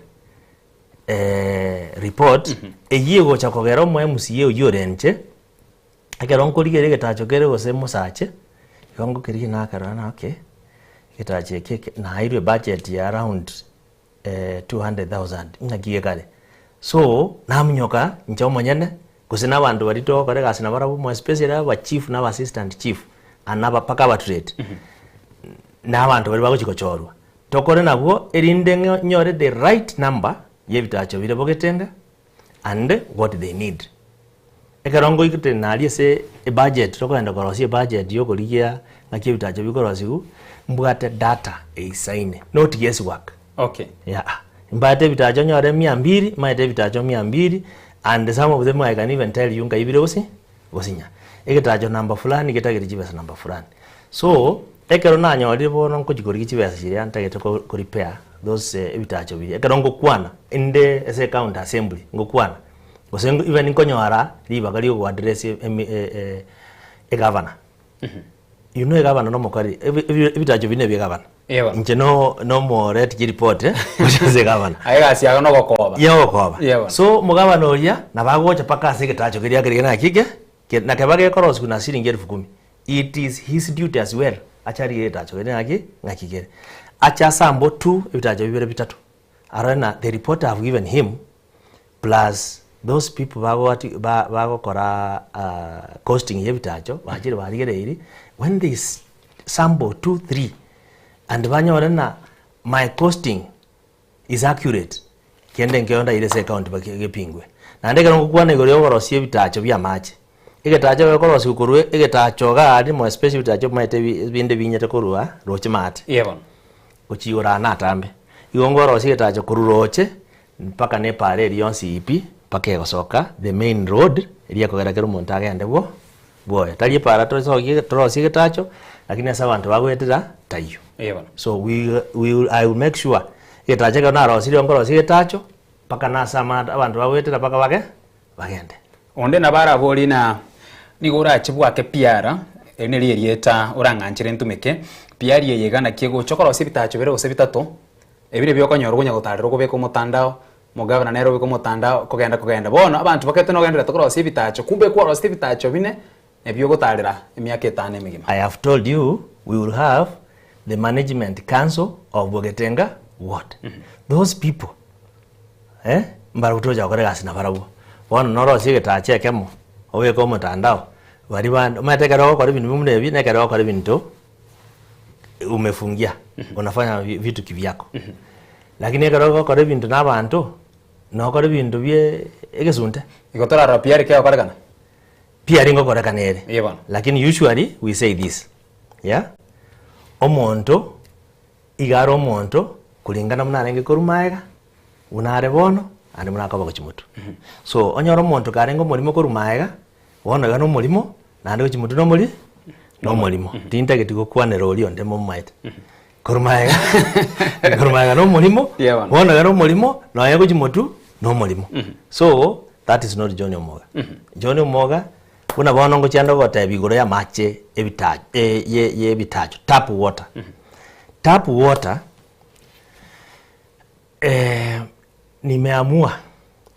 report eywo egocha kogera omo MCA oywo ore inche. Ekero nkorigereria egetacho kere gose mosache, igo ngokerigia nakerora ng'a okay, egetacho eke eke naeirwe ebudget ya around 200,000 ng'aki gekare. So, naminyoka inche omonyene, gose na abanto baria togokora egasi nabarabwo more especially aba chief na aba assistant chief, and aba mpaka aba trade, na abanto baria bagochi gochorwa, tokore nabwo erinde ng'o nyore the right number ya ebitacho bire bogetenga and what they need. Ekero ngoigete naria ase ebudget tokogenda korosia ebudget ya okorigia ng'aki ebitacho bikorosiwu, mbwate data eisaine not guess work. Okay. Yeah, mbate ebitacho nyore mia mbiri, maete ebitacho mia mbiri and some of them I can even tell you nkai bire gose gosinya. Egetacho number fulani getagete chibesa number fulani. So, ekero nanyorire bono nkochi korigia chibesa chiria ntagete ko ko repair those ebitacho biria, ekero ngokwana inde ase ecounty assembly ngokwana, gose even nkonyora ribaga ria ogo address emi egavana. You know egavana na omokori ebi ebi ebitacho biria nebia egavana. Ewa. Inche no nomoreti chiripoti gochia ase egavana. Aye egasi yago nogokoba. Yogokoba. Ewa. So omogavana oria nabo agocha mpaka ase egetacho keria keria naki ke, ke nakeba gekorosiwa na shilingi elfu kumi. It is his duty as well ache arigie egetacho keria ng'aki ng'aki kere. Ache asambe tu ebitacho bibere bitato arore na the report I have given him plus those people bagoati ba bagokora costing ya ebitacho bachire barigereirie when they sample two three and banyore na my costing. is accurate, kende nkeiyo ndaire ase ecounty baki gepingwe. Naende ekero ngokwana igoro ya okorosia ebitacho bia amache, egetacho ekero gekorosiwa korwa egetacho iga aria more especially ebitacho omanyete ebi binde binyete korwa roche maate. Eeh bono. Gochia igoro aa natambe. Igo nkorosia egetacho korwa roche mpaka na epaara eria yonsi pi, mpaka egosoka the main road, eria ekogera kera omonto agende bwo bwoye. Tari epaara tosokie torosie egetacho, lakini ase abanto bagoetera taiyo. Eeh bono. So we we will I will make sure egetacho ekero narosirie nkorosia egetacho mpaka na ase ama abanto bagoetera mpaka bage bagende. Onde nabo araborie na nigo orache bwake PR, eri nerio erieta orang'anchere ntumeke, PR eye iga naki egocha okorosia ebitacho bire gose bitato, ebire biokonyora okonya gotarera okobeka omotandao, omogavana nere obeke omotandao, kogenda kogenda. Bono abanto bakete nogenderete korosia ebitacho, kumbe kwarosete ebitacho bine, ebio ogotarera emiaka etano emegima. I have told you we will have the management council of Bogetenga ward. Those people eh, mbarabwo togocha gokora egasi nabarabwo. Bono norosie egetacha ekemo, obeke omotandao, baria bande, omanyete ekero ogokora ebinto buna ebi, na ekero ogokora ebinto umefungia, unafanya vitu kivyako. Lakini ekero ogokora ebinto na abanto, nokore ebinto bie egesunte. Igo torarora pi are kegokorekana? Pi are ngokorekana ere. Eeh bono. Lakini usually we say this, yeah, omonto Iga are omonto kuringana buna arenge korwa magega, buna are bono, naende buna akoba gochia motwe. So, onyore omonto karenge omorimo korwa magega, bono iga nomorimo, naende gochia motwe nomori nomorimo. Tintageti gokwanera oria onde momomaete. Korwa magega, korwa magega nomorimo, Yeah, bono. bono iga nomorimo, nonya gochia motwe nomorimo. So, that is not John Omoga. John Omoga, buna bono ngochia nde goteba igoro y'amache ebitacho ye ye ebitacho, tap water. Tap water, nimeamua,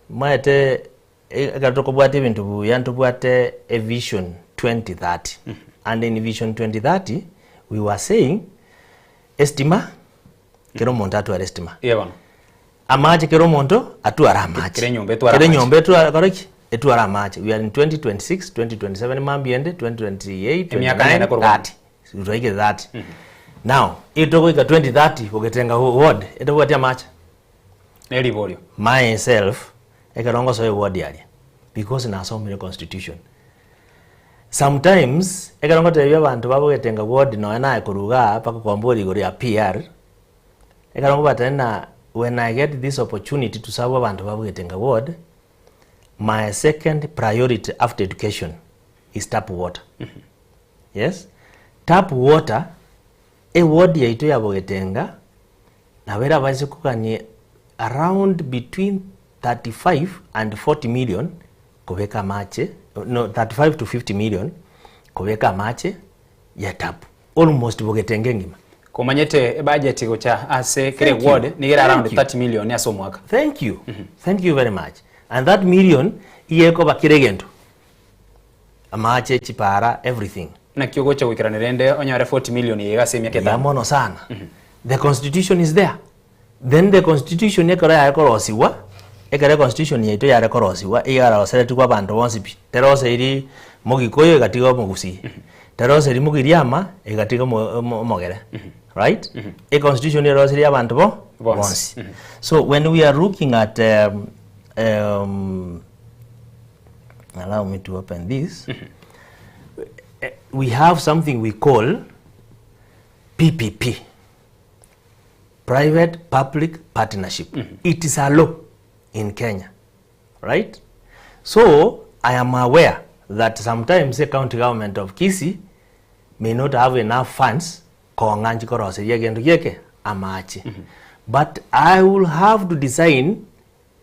maete ekero tokobwata ebinto buya ntobwate evision 2030, and in vision 2030 we were saying, estima, kera omonto atware estima. Eeh bono. Amache kera omonto atware amache. Kera enyomba etware Kera amache. enyomba etware kore ki? Etware amache. We are in 2026, 2027 mambia ende, 2028, Emiaka nene 29, korwa bono. 30. Twaikire 30. Now, etogoika 2030 gogetenga ward etobwati amache. Ne riborio. Myself, ekero ngosoa eward aria, because nasomire constitution. Sometimes, ekero ngotebia abanto bagogetenga ward nonya naye korwa igaa mpaka kwamboria igoro ya PR, Ekero ngobatebia ng'a when I get this opportunity to serve abanto ba Bugetenga ward, my second priority after education is tap water. Yes, tap water, eward yaito ya Bogetenga nabo erabaise kogania around between 35 and 40 million kobeka amache, no 35 to 50 million kobeka amache ya tap. Almost bogetenge engima. Komanyete ebudget gocha ase kera Thank you. eward nigo ere around Thank you. 30 million ase omwaka. Thank you. Thank you very much. And that million iga ekoba kera egento. Amache, chipara, everything. Naki ogocha goikerania rende onyore 40 million eye iga ase emiaka Buya etano. mono sana. The constitution is there. Then the constitution ekero yare korosigwa, ekero econstitution yaito yare korosigwa, iga yaroseretigwe abanto bonsi pi, teroseiri mogikoyo egatiga omogusii, teroseiri mogiriama egatiga omo omo omogere, right? Econstitution eroseirie abanto bo Bonsi. bonsi. So when we are looking at um, um, allow me to open this, eh, we have something we call PPP. Private Public Partnership. It is a law in Kenya, right? So I am aware that sometimes the county government of Kisii may not have enough funds kong'a nchi koroseria egento gieke amache. But I will have to design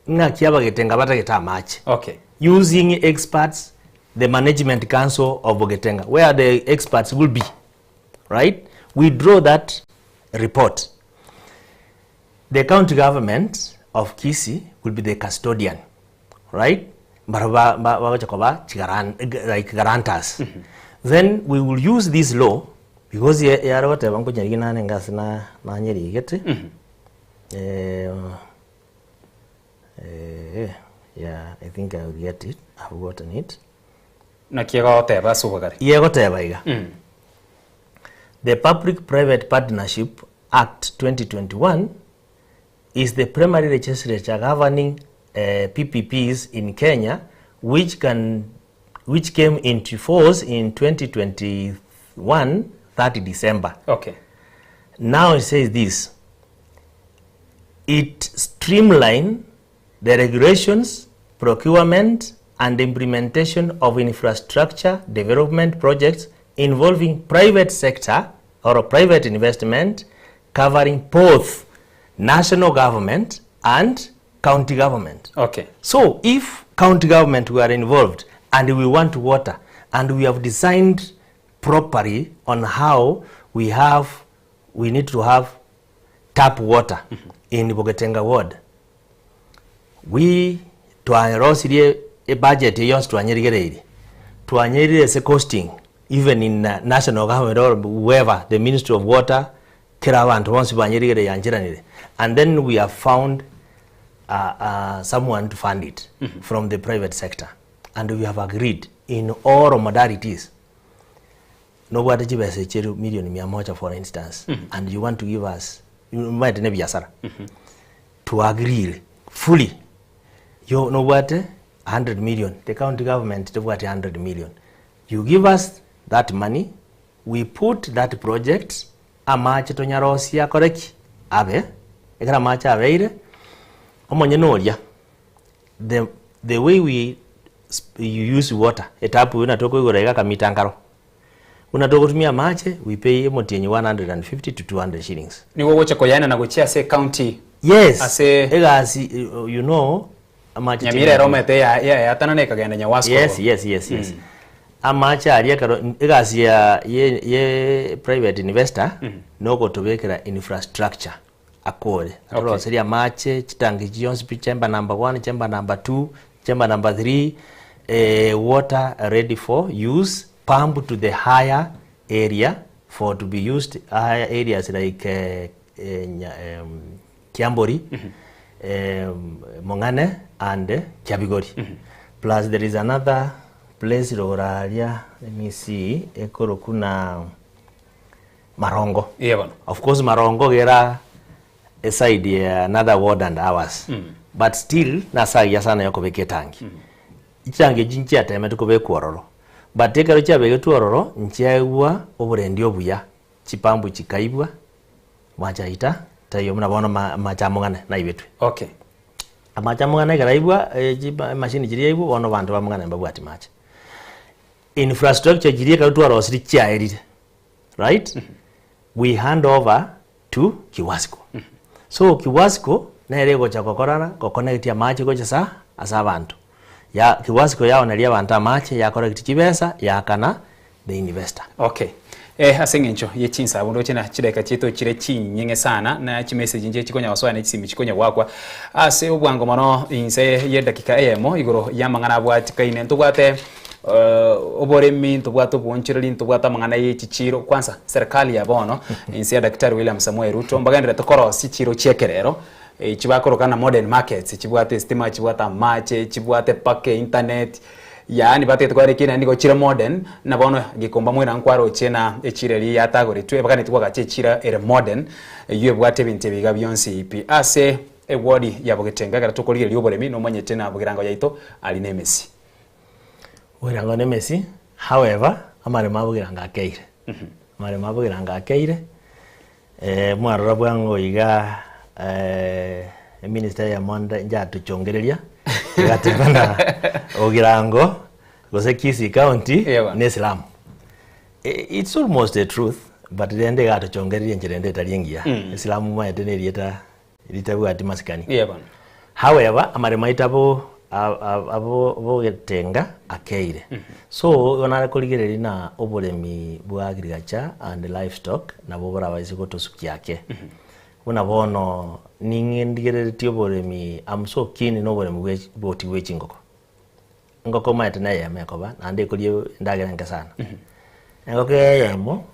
ng'aki abagetenga batagete amache. Okay. Using experts, the management council of Bogetenga, where the experts will be, right? We draw that report. The county government of Kisii will be the custodian, right? Mbaro ba- ba- bagocha koba chigaran- like guarantors. Then we will use this law because ye- yare goteba nkonyarigi nane ngase na nanyerigete. Eh, eh, yeah, I think I will get it. I've gotten it. Naki egoteba ase obogare. Iga egoteba iga. The Public Private Partnership Act 2021 is the primary legislature governing PPPs in Kenya which can which came into force in 2021 30 December. Okay. Now it says this it streamline the regulations, procurement and implementation of infrastructure development projects involving private sector or private investment covering both national government and county government. Okay. So if county government we are involved and we want water and we have designed properly on how we have we need to have tap water in Bogetenga ward we twarosirie ebudget yonsi twanyerigereirie twanyerire ase costing even in national government or whoever the ministry of water kera abanto bonsi banyerigereire yancheranire and then we have found uh, uh, someone to fund it mm -hmm. from the private sector and we have agreed in all modalities nobwate chibesa echi million mia moja for instance mm -hmm. and you want to give us maete ne biasara mm -hmm. to agree fully yo nobwate 100 million the county government tebwate 100 million you give us that money we put that project amache tonyarosie akore ki abe ekero amache abeire omonyene oria the, the way we you use water etapu buna tokoigora iga akamita nkaro buna togotumia amache we pay emotienyi 150 to 200 shillings. Nigo ogocha koyaenana gochia ase ecounty. Yes, Ase egasi you know amache Nyamira ere omete ya ya yatanana ekagenda Nyawasco. Yes, yes, yes, yes. Amache aria ekero egasi ya ye ye private investor nogotobekera infrastructure akore atoroserie amache chitangi chionsi pi chamber number one, chamber number two, chamber number three, eh, water ready for use pump to the higher area for to be used higher areas like eh, eh, nya- em, Kiambori, em, Mong'ane and Kiabigori. Plus there is another place roraria, let me see, ekoroku na Marongo. Iye bono. Of course Marongo gera eside ya another ward and ours. But still nasagia sana yokobeka etangi. Chitangi echi nchiatemete kobekwa ororo. But ekero chiabegetwe ororo, nchiaegwa oborendi obuya, chipambu chikaibwa, Amache aita taiyo buna bono amache among'ane naibetwe. Okay. Amache among'ane ekero aibwa eh, chiba emashini chiria yaibwa bono abanto bamong'ane mbabwati mache. Infrastructure chiria ekero twarosirie chiaerire, right? We hand over to Kiwasco. So Kiwasco nere egocha gokorana goconnect amache gocha sa ase abanto. Ya Kiwasco yaoneria abanto amache yacorrect chibesa yaakana the investor. Okay. Eh, ase eng'encho ye chinsabu ndoche na chidakika chiaito chire chinyeng'e sana na chimessage nche chikonya gosoa ne chisimi chikonya goakwa ase obwango mono inse ye dakika eyemo igoro y'amang'ana abwatikaine ntobwate eh, oboremi ntobwate obwoonchoreri ntobwate amang'ana ye chichiro kwanza serikali ya bono inse ya Daktari William Samoei Ruto mbagenderete korosia chichiro chia ekerero Echi bakoroka ng'a modern markets, chibwate estima, chibwate amache, chibwate mpaka einternet, yaani batagete kwarora ekiina nigo chire modern, na bono Gikomba moino nkwaroche na echira eria yatagoretwe, ebaganeti kwagacha echira ere modern, eywo ebwate ebinto ebi iga bionsi pi. Ase eward ya Bogetenga ekero tokorigereria oboremi nomanyete na Bogirango yaito aria na emesi. Bogirango na emesi, however, amaremo a Bogirango akeire, amaremo a Bogirango akeire. Mwarora bwango iga eminister eyemo nde njatochongereria egateba na Ogirango gose Kisii County Ewa. ne slum. It's almost a truth but rende egatochongereria enchera ende etari engiya. Eslum omanyete na erieta ritabwati masikani. Eya bono. However, amaremo aito abo abo bogetenga akeire. So igo nare korigereria na oboremi bwa agriculture and livestock nabo borabaise gotosukia ake. Buna bono ning'e ndigereretie oboremi am so keen na oboremi bwe boti bwe chingoko. Engoko omanyete na eyemo ekoba naende ekoria endagera enke sana. Engoko eyemo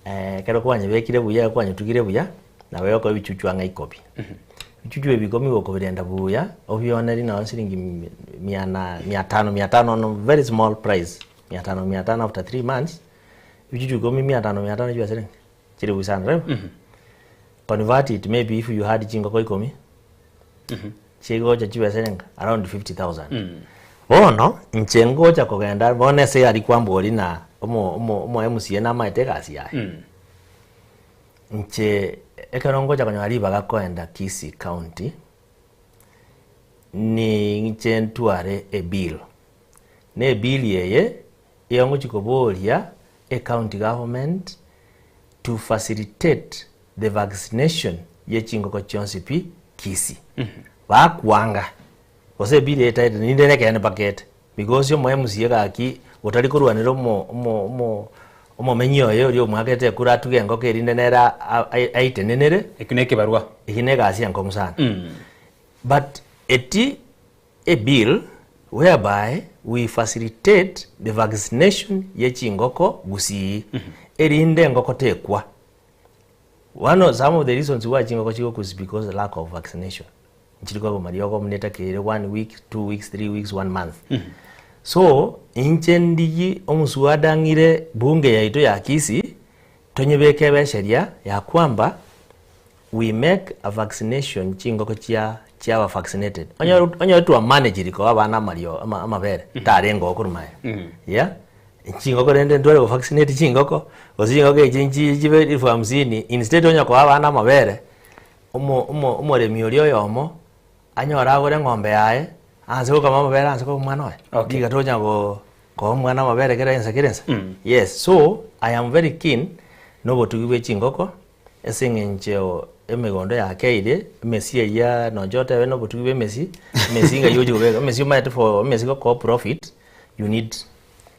ekero kwanyebekire buya kwanyetugire buya, nabo egokoa ebichuchu ang'e ikobi. Ebichuchu ebi ikomi gokobirenda buya, obionerie nonye siringi mia na mia tano mia tano on a very small price, mia tano mia tano after 3 months, ebichuchu ikomi mia tano mia tano chibesa siringi? Chilifu isano, taibo? Convert it maybe if you had chingoko ikomi. Chigocha chibesa erenga? Around 50,000. Bono, inche ngocha kogenda bono ase aria kwamboria na omo omo omo MCA namaete egasi yaye. Inche ekero ngocha konyora ribaga koenda Kisii County, ninche ntware ebill. Na ebill eye, igo ngochia koboria ecounty government to facilitate the vaccination ye chingoko chionsi pi Kisii. Bakwanga, gose ebill eye etaete ninde nekeene mpaka ete because omo MCA gaki otari korwanera omo omo omo omomenyi oye oria omwakete ekura atuge engoko erinde nere aitenenere. Ekio nekebarua. Eki negasi enkong'u sana. But eti A bill whereby we facilitate the vaccination ye chingoko gusii erinde engoko tekwa. One of some of the reasons why chingoko chigokwa is because lack of vaccination. Nchiri koba mariogo buna etakeire one week, 2 weeks, 3 weeks, one month. So inche ndigi omuswada ng'ire bunge yaito ya Kisii tonyebeke ebe esheria ya kwamba We make a vaccination chingoko chia chiaba vaccinated onye onye twa managed koa abana amario ama amabere tarenge oo korwa maega yeah chingoko rende ntware go vaccinate chingoko gose chingoko echi nchi chibe elfu hamsini instead onye koa abana amabere omo omo omoremi oria oyomo anyore agore eng'ombe yaye aanse gokama amabere aanse koa omwana oye Okay. riga tonya go koa omwana amabere kera ensa kera ensa yes so I am very keen na obotugi bwe chingoko. Ase eng'encho emegondo yakeire, emesi eyia nonye otebe na obotugi bwa emesi, emesi ng'ai ochi kobeka, emesi omanyete for emesi gokoa profit, you need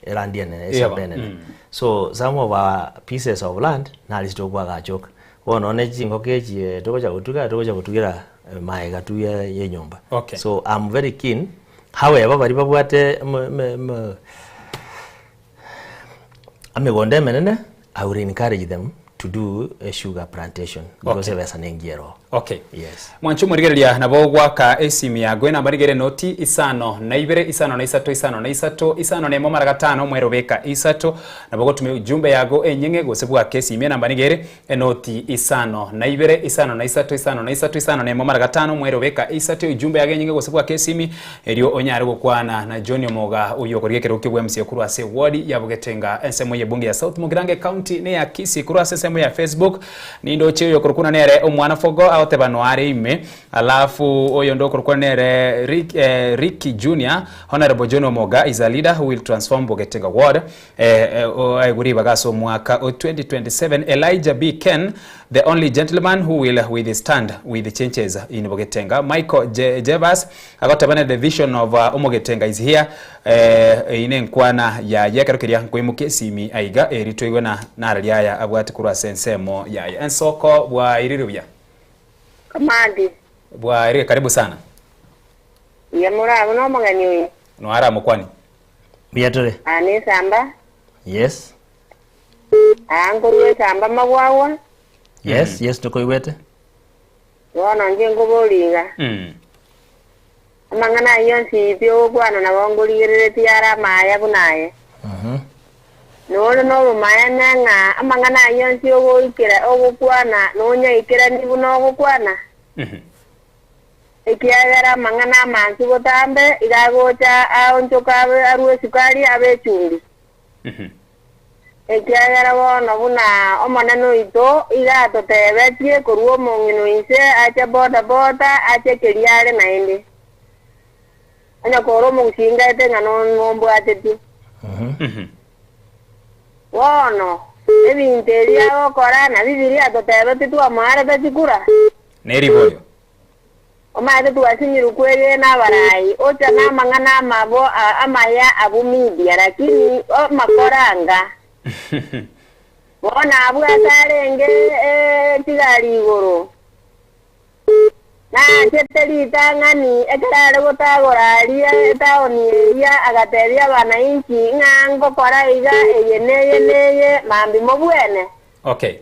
eland enene, eshamba enene. So some of our pieces of land nari ase tokoagacha oka. Bono nonye chingoko echi togocha gotuga, togocha gotugera maega tu ya enyomba. Okay. So I'm very keen, however baria babwate eme eme eme Emegondo emenene, I will encourage them to do a sugar plantation because Okay. ebesa nengiya ero. Okay. Yes. Mwanche omorigereria nabo gwaka esimi yago enamba nigo ere noti isano na ibere isano na isato isano na isato isano na emo mara gatano mwero beka isato nabo gotumia ujumbe yago enyeng'e gose bwake esimi enamba nigo ere Enoti isano na ibere, isano na isato, isano na isato, isano na emo mara gatano, mwere obeka isato ejumbe yage enyinge gose bwake esimi, erio onyare gokwana na John Omoga oyio okorigia ekerogo ki'obwa MCA korwa ase eward ya Bogetenga ensemo y'ebunge ya South Mugirango ecounty neya Kisii korwa ase ensemo ya Facebook nindoche oyo okorokwana nere omwana Fogo agoteba noare ime alafu oyonde okorokwana nere Rick, eh, Ricky Junior Honorable John Omoga is a leader who will transform Bogetenga ward Aigwe ribaga ase omwaka o 2027 Elijah B. Ken, the only gentleman who will withstand with changes in Bogetenga. Michael Je Jevas agoteba ne the vision of uh, Omogetenga is here. Eh, ine nkwana yaye ekero keria nkoimokia esimi aiga eri toigwe na narari aya abwate korwa ase ensemo yaye ensoko bwairire buya Kamandi. bwairire karibu sana Buya more abwo nomogeni oino. noara mokwani Mbuya tore. Aa nesamba. Yes. Aa nkorua esamba magwagwa. Yes, yes tokoigwete. Bono inche nkoboria iga. Amang'ana ayio onsi pi ogokwana nabo nkorigereretie are amaya buna aye. Nore nobomaene ng'a amang'ana ayio onsi ogoikera ogokwana nonyaikeranie buna ogokwana. Ekiagera amang'ana amansu botambe iga agocha aonchoke abe arue esukari abe echumbi. Ekiagera bono buna Omonene oito iga atotebetie korwa omong'ina o inse ache boda-boda ache keria are naende. Onye kore omogusingaete ng'a nombwatetie. Bono ebinto ebi agokora nabio biria atotebetie twamoarete chikura. Neriborio. Omanyete twasinyirwe kwegena abarai, ocha namang'ana amabo amaya abwo media, lakini amakora anga. Bono abwo ase arenge chigari igoro, naachete ritang'ani ekero are gotagora aria etaoni eria, agatebia abanainchi ng'a ngokora iga eye neye neye, mambia mobwene. Okay.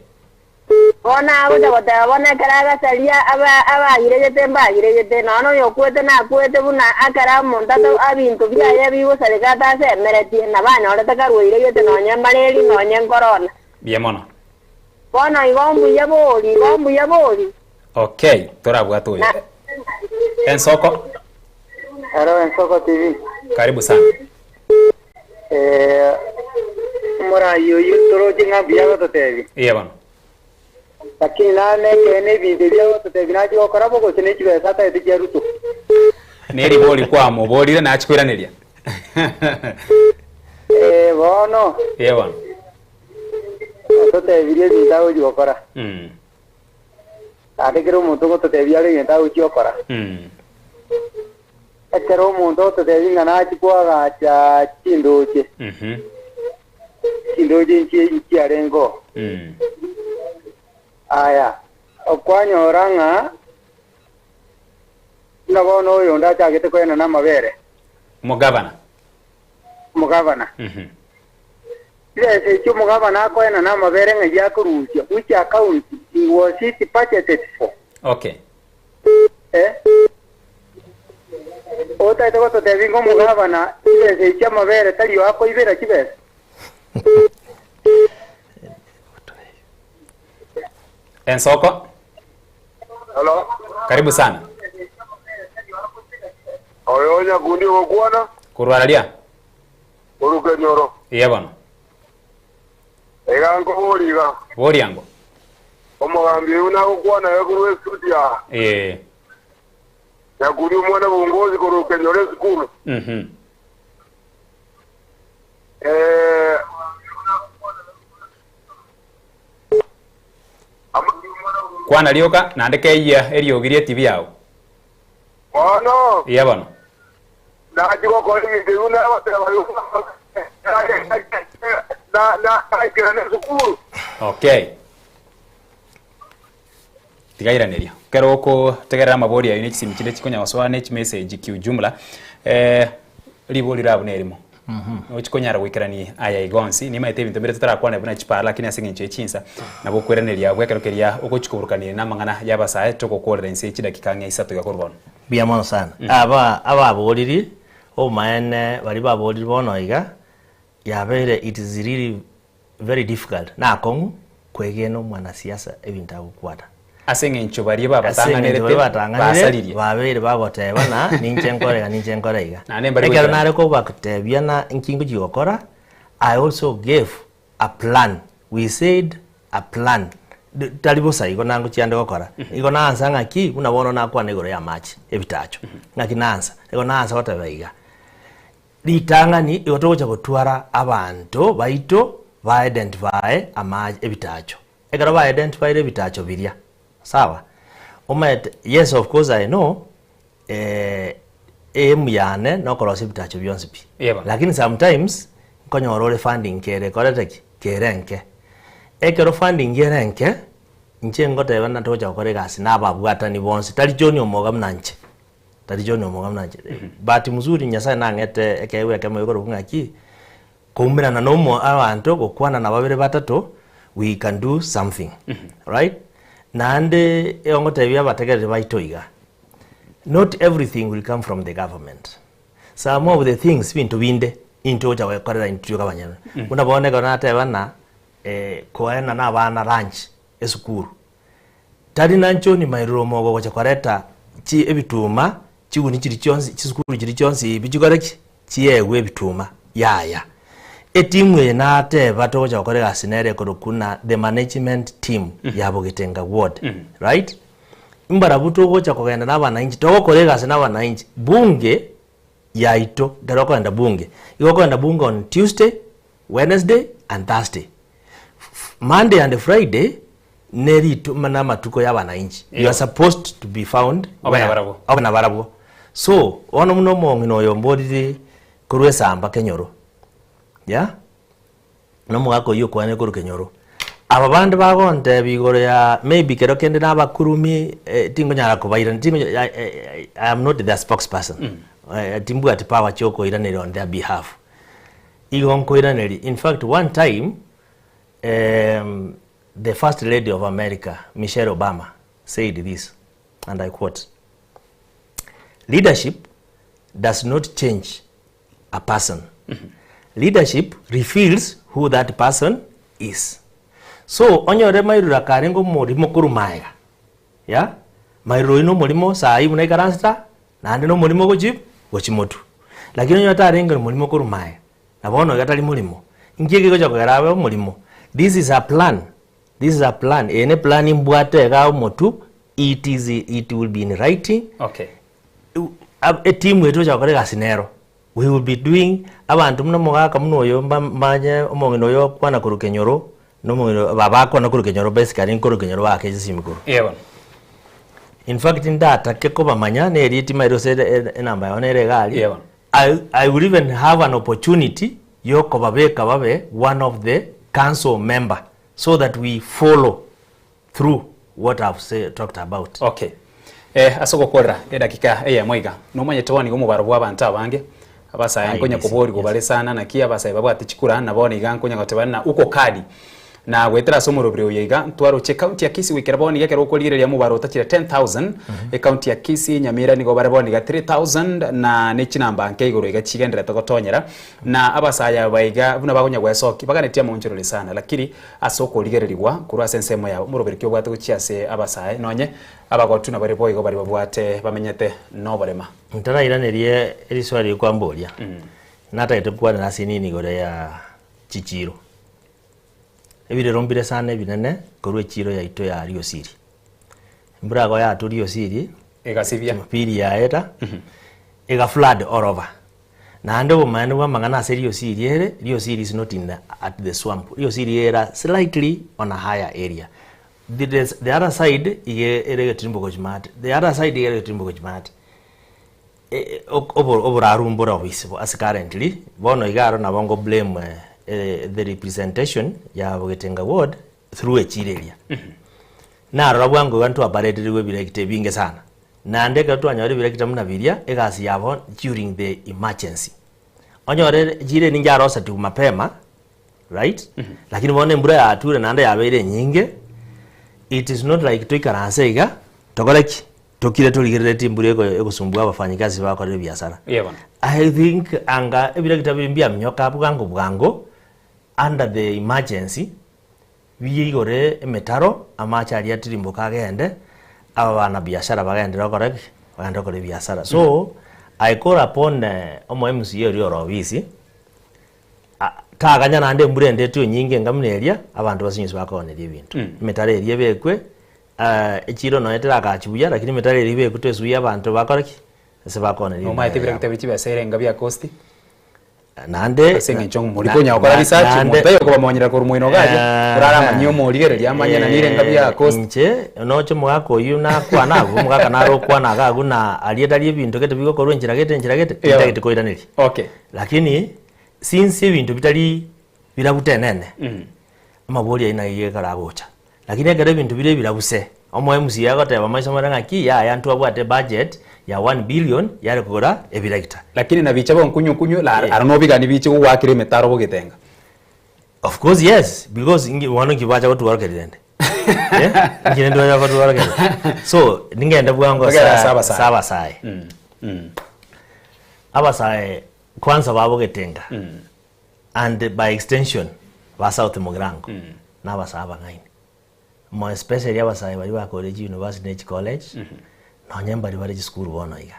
Bono agocha goteba bono ekero agasaria abagiregete mbagiregete, nonya noyokwete nakwete buna ekero omonto ata ebinto biaye bigosareka atasemeretie, na banyorete karwairegete nonya malaria nonya corona. Mbuya mono. Bono igo mbuya bori, igo mbuya bori. Okay, torabwate oyo. Na. Ensoko. Hello Ensoko TV. Karibu sana. Eh, omorai oyio toroche ng'a mbuya agototebia. Iye bono. Lakini nane ekeene ebinto ebi agototebia nachie gokora bo gose ne chibesa atagete chia Ruto. Neribori kwamoborire nachie koiraneria. Eh, bono Iye bono. ototebirie ebinto agochia gokora. Naende kera omonto ogototebia are egento agochia gokora. Ekero omonto ogototebia ng'a nachie koagacha chindoche, chindoche inchie nchiarenge oo. Aya, okwanyora ng'a buna bono oyonde achagete koenana amabere. Omogavana. Omogavana. Chibesa echio omogavana akoenana amabere ng'ai akorusia, which account he was it budgeted for? Okay. Eh? Otaete gototebia ng'a omogavana chibesa echio amabere tari akoibera chibesa? Ensoko. Hello. Karibu sana. Oyo Nyakundi ogokwana. Korwa raria. Korwa Kenyoro. Eeh bono. Iga nkoboria iga. Boria ango. Omogambi oyio nagokwana iga korwa esuti aa. Eeh. Nyakundi omwana bw'ongosi korwa Kenyoro esukuru. Mhm. Eh, Kwana rioka, naende keyia eriogi ri'etibi yao. Bono Iya bono. nachia gokora ebinto ebio nagoteba naikerane esukuru. Okay. Tiga iraneria. Ekero okotegerera amabori ayio ne chisimi chinde chikonya gosoa ne chimessage kiujumla, eh, ribori riabo nerimo. Nochi konyara goikerania aya iga onsi, nimaete ebinto mbire totarakwane buna chipara lakini ase eng'encho ye chinsa, nabo okoiraneria abwo ekero keria ogochi koburukania namang'ana y'abasae togokorera inse ye chidakika ang'e isato iga korwa bono. Mbuya mono sana. Aba ababoriri, obomaene baria baboriri bono iga, yabeire it is really very difficult, nakong'u kwegena omwanasiasa ebinto agokwana. Ase eng'encho baria Ase eng'encho babatang'anerete baria batang'anire basaririe. babeire bagoteba na ninche nkore iga ninche nkore iga. Naende mbari Ekero goikerana. nare kobatebia na nki ngochia gokora, I also gave a plan, we said a plan, tari bosa igo nangochia ande gokora, igo naansa ng'aki buna bono nakwana igoro y'amache ebitacho, ng'aki naansa, igo naansa goteba iga. Ritang'ani igo togocha gotwara abanto baito ba identify amache ebitacho. Ekero ba identifyire ebitacho biria, sawa, omanyete yes of course I know aim yane nokorosia ebitacho bionsi pi, Yeba. lakini sometimes nkonyora ore funding kere ekorete ki? Kere enke. Ekero funding ere enke, inche ngoteba na togocha gokora egasi na ababwatani bonsi, tari John Omoga buna inche. Tari John Omoga buna inche. Bahati mzuri Nyasaye nang'ete ekeegwa ekemo gekorokwa ng'aki, koumerana na omo abanto, gokwana na babere batato, we can do something, right? Naende igo ngotebia abategereri baito iga, not everything will come from the government. Some of the things binto binde intwe gocha goekorera intwe toka abanyene. Buna bono ekero nateba ng'a koena na abana lunch esukuru, Tari nanchoni mairoro omogo gocha koreta chi ebituma chiguni chiri chionsi chisukuru chiri chionsi ebi chikore ki? Chiegwe ebituma yaya. Etimu eye nateba togocha gokora egasi nere ekorokwa na the management team ya Bogetenga ward right? Mbarabwo togocha kogenda na abanainchi togokora egasi na abanainchi bunge yaito ekero okogenda bunge igo okogenda bunge on Tuesday, Wednesday and Thursday. Monday and Friday ne ritu na amatuko ya abanainchi. You are supposed to be found Obe where? nabarabwo. Obe nabarabwo. So, bono buna omong'ina oyo mboriri korwa esamba kenyoro, yeah? Na omogaka oyio okwanire korwa kenyoro. Aba bande bagontebia igoro ya maybe kero kende nabakurumi eh, tingonyara kobairani tingonya I, I, I am not their spokesperson. Eh, timbwati power chiokoiraneria on their behalf. Igo nkoiraneria, in fact one time um, the first lady of America Michelle Obama said this and I quote, leadership does not change a person. Leadership reveals who that person is. So onyore mairura karenge omorimo korwa maega, yeah? Mairura oyio nomorimo saa hii buna aikaransete aa. Naende na omorimo ogochi gochi motwe. Lakini onye otarenge omorimo korwa maega, na bono iga tari morimo, inki ekegocha kogera abe omorimo? This is a plan, this is a plan, eye ne plan mbwate igaa omotwe, it is it will be in writing, Okay. etimu eye togocha gokora egasi nero. We will be doing, abanto buna omogaka buna oyo mba mbanye omong'ina oyo okwana korwa kenyoro, na omong'ina baba akwana korwa kenyoro basically nkorwa kenyoro baake chisimi korwa. Eeh bono. In fact ndatake kobamanya na eria etima eria gose enamba yabo nere iga aria, Eeh bono. I I will even have an opportunity yokobabeka babe one of the council member so that we follow through what I've say, talked about. Okay. Eh, ase ogokorera edakika eyemo iga, nomanyete bono iga omobaro bw'abanto abange, abasae nkonya IEBC, koborigwa yes. bare sana naki abasae babwate chikura, na bono iga nkonya goteba ng'a uko kadi. Na goetera ase omorobiri oyo iga, ntwaroche ecounty ya Kisii goikera bono iga ekero okorigereria omobaro otachire 10,000, ecounty ya Kisii, Nyamira nigo bare bono iga 3,000 na ne chinamba nke igoro iga chigendererete gotonyera, na abasae aba iga buna bakonya goesokia, baganetie amaonchorori sana lakini Ase okorigererigwa korwa ase ensemo yabo, omoroberi ki obwate gochia ase abasae, nonye abagotu nabare boigo baria babwate bamenyete noborema? Ntarairanerie riswali riria kwamboria, natagete nkwanere ase nini igoro ya chichiiro. Ebirero mbire sana ebinene korwa echiiro yaito ya Riosiri. Embura igo yatwa Riosiri, Egasibia. Jumapili yaeta, ega flood all over. Naende obomaene bw'amang'ana ase riosiri ere, riosiri is not in the, at the swamp, riosiri ere slightly on a higher area. The, the, the other side iga ere egetirimbo gochia maate, the other side iga ere egetirimbo gochia maate. E- ok- obo- oboraru mbore obisi bo ase currently, bono iga aro nabo ngo blame eh, the representation ya Bogetenga ward through echira eria. Narora bwango iga ntwapareterigwe ebirekita ebinge sana. Naende ekero twanyora ebirekita buna biria, egasi yabo during the emergency. Onyore chire ninche arosetiwe mapema, right? Lakini bono embura yature naende yabeire enyinge, it is not like toikaranse iga, tokore ki? Tokire torigereretie embura ego egosumbua abafanyikazi bakorire ebiasara. Eeh bono. I think anga ebirekita biria mbiaminyoka bwango bwango under the emergency, Biigore emetaro, amache aria atirimboke agende, abanabiashara bagenderere gokora ki? Bagenderere gokora ebiasara. So, I call upon omo MCA oria ore obisi, taganya naende embura ende etwe enyinge enga buna eria, abanto basinywe bakooneria ebinto. Emetaro eria ebekwe, echiro nonya teragachi buya, lakini emetaro eria ebekwe toesuiye abanto bakore ki? Ase bakooneria Nomaete emere bire yabo. getabi chibesa ere enga bia cost? Naende Ase eng'encho mori konya gokora research, naende- omonto aye okobamonyera korwa moino iga aria, orare amanyie omorigereria amanye na nire enga bia cost. Inche noche omogaka oyio nakwana abwo, omogaka nare okwana iga abwo na aria tari ebinto gete bigokorwa enchera gete enchera gete, Yeah. tintagete koiraneria. Okay. Lakini since ebinto bitari birabu tenene, amabori ayio naiga ekero agocha. Lakini ekero ebinto bire ebirabuse, omo MCA agoteba maiso more ng'aki yaya ntwabwate ebudget ya one billion yare kogora ebiregita. Lakini nabiche bonkunyu kunyu la aro nobigani biche gogoakera emetaro bogetenga. Of course yes, because inki bono inki bacha gotworokeria rende? Eh, inki rende bacha gotworokeria? So, ningende bwango Togere ase ase abasae. ase abasae. Abasae kwanza babogetenga And by extension ba South Mugirango na abasae abang'aini. More especially abasae baria bakorire chi university ne chi college nonye mbari bare chisukuru bono iga.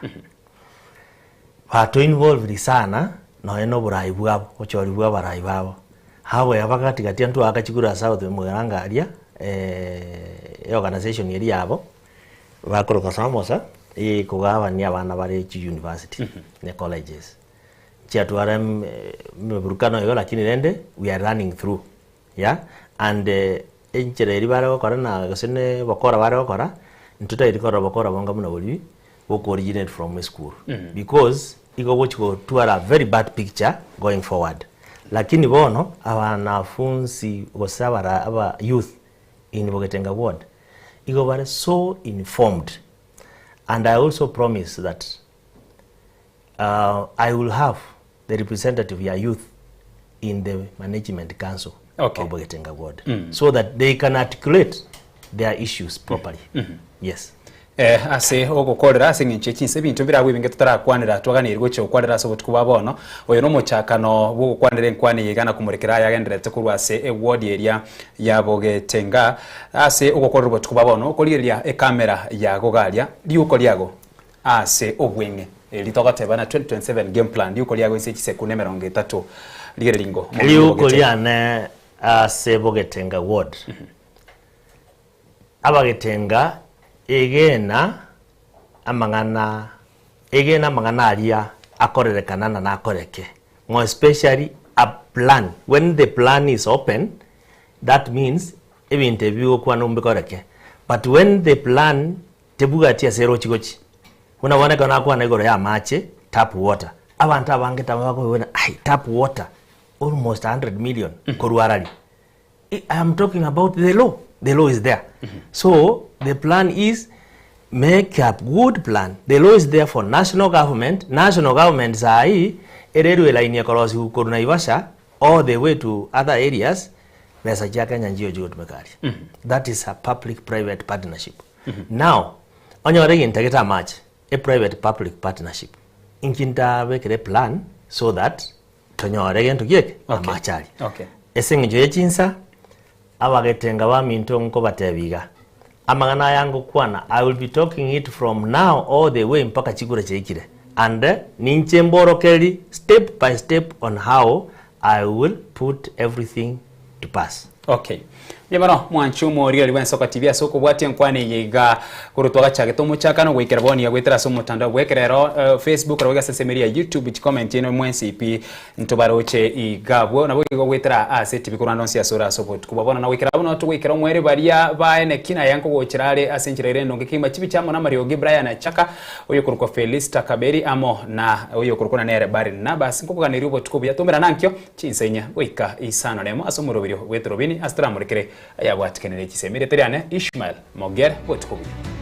Bato involved sana nonye na oborai bwabo, obochori bwa abarai babo. However gati gati ntwaka chikura ase South Mugirango aria eorganization eria yabo bakoroka Samosa ekogabania abana bare chi university ne colleges. Nchiatwara emeburukano igo lakini rende we are running through yeah and enchera eria bare gokora na gose ne obokora bare gokora, ntotageti korora obokora bonga buna boria boko originate from esukuru because igo ogochi gotwara a very bad picture going forward. Lakini bono abanafunsi gose abara aba youth in Bogetenga ward igo bare so informed and I also promise that I will have the representative ya youth in the management council Okay. of Bogetenga ward so that they can articulate their issues properly. Yes. Eh, ase ogokorera ase eng'encho ye chinse ebinto mbirabwo ebinge totarakwanera twaganeiri gochia gokwanera ase obotuko bwa bono. Oyo nomochakano bw'ogokwanera enkwana eye iga na komorekera aya agendererete korwa ase eward eria ya Bogetenga ase ogokorera obotuko bwa bono okorigereria ekamera yago garia riuko riago. ase obweng'e eri togoteba na 2027 game plan riuko riago inse chisekunda 30 rigereria ingo omong'ina Riuko bogete. riane ase Bogetenga ward. Abagetenga egena amang'ana egena amang'ana aria akorerekana na nakoreke more especially a plan when the plan is open that means ebinto ebi bigokwana mbikoreke but when the plan tebwati ase erochi gochi buna bono ekero nakwana igoro ya amache tap water abanto abange taba bakoigwa ai tap water almost 100 million korwa arari I am talking about the law. The law is there. So the plan is make a good plan. The law is there for national government. National government sahi ererwe line ekorosigwa korwa Naivasha all the way to other areas besa chia Kenya nchiyo chigotumeka aria. That is a public private partnership. Now onyore egento gete amache a private public partnership inki ntabekere plan so that Tonyore gento gieke Okay. amache aria. Okay. Ase eng'encho ye chinsa, abagetenga baminto nkobatebia iga, amang'ana aya ngokwana, I will be talking it from now all the way mpaka chikura chiaikire, and ninche mborokereri step by step on how I will put everything to pass. Okay. Mbuya mono mwanche omorigereria bw'Ensoka TV ase okobwatia enkwana eye iga korwa twagachagete omochakano goikera bono iga goetera ase omotandao bw'ekerero eh, Facebook nabo iga ase ensemo eria ya YouTube chikomenti eno mwensi pi ntobaroche iga abwo nabo igo goetera ase etibi korwa ande onsi ase ore ase obotuko bwa bono na goikera abwo nabo togoikera omweri baria baene ki naye nkogochera are ase enchera ere endonge kegima chibicha amo namariogi Brian Chaka oyokorokwa Felista Kaberi amo na oyokorokwa na nere Barnabas nkokoganeria obotuko obuya tomerana ankio Chinsa inya goika isano nemo ase omoroberio bw'etorobini ase toramorekere ayabwatikanire chisemi. Erieta riane Ishmael Mogere, botuko obuya.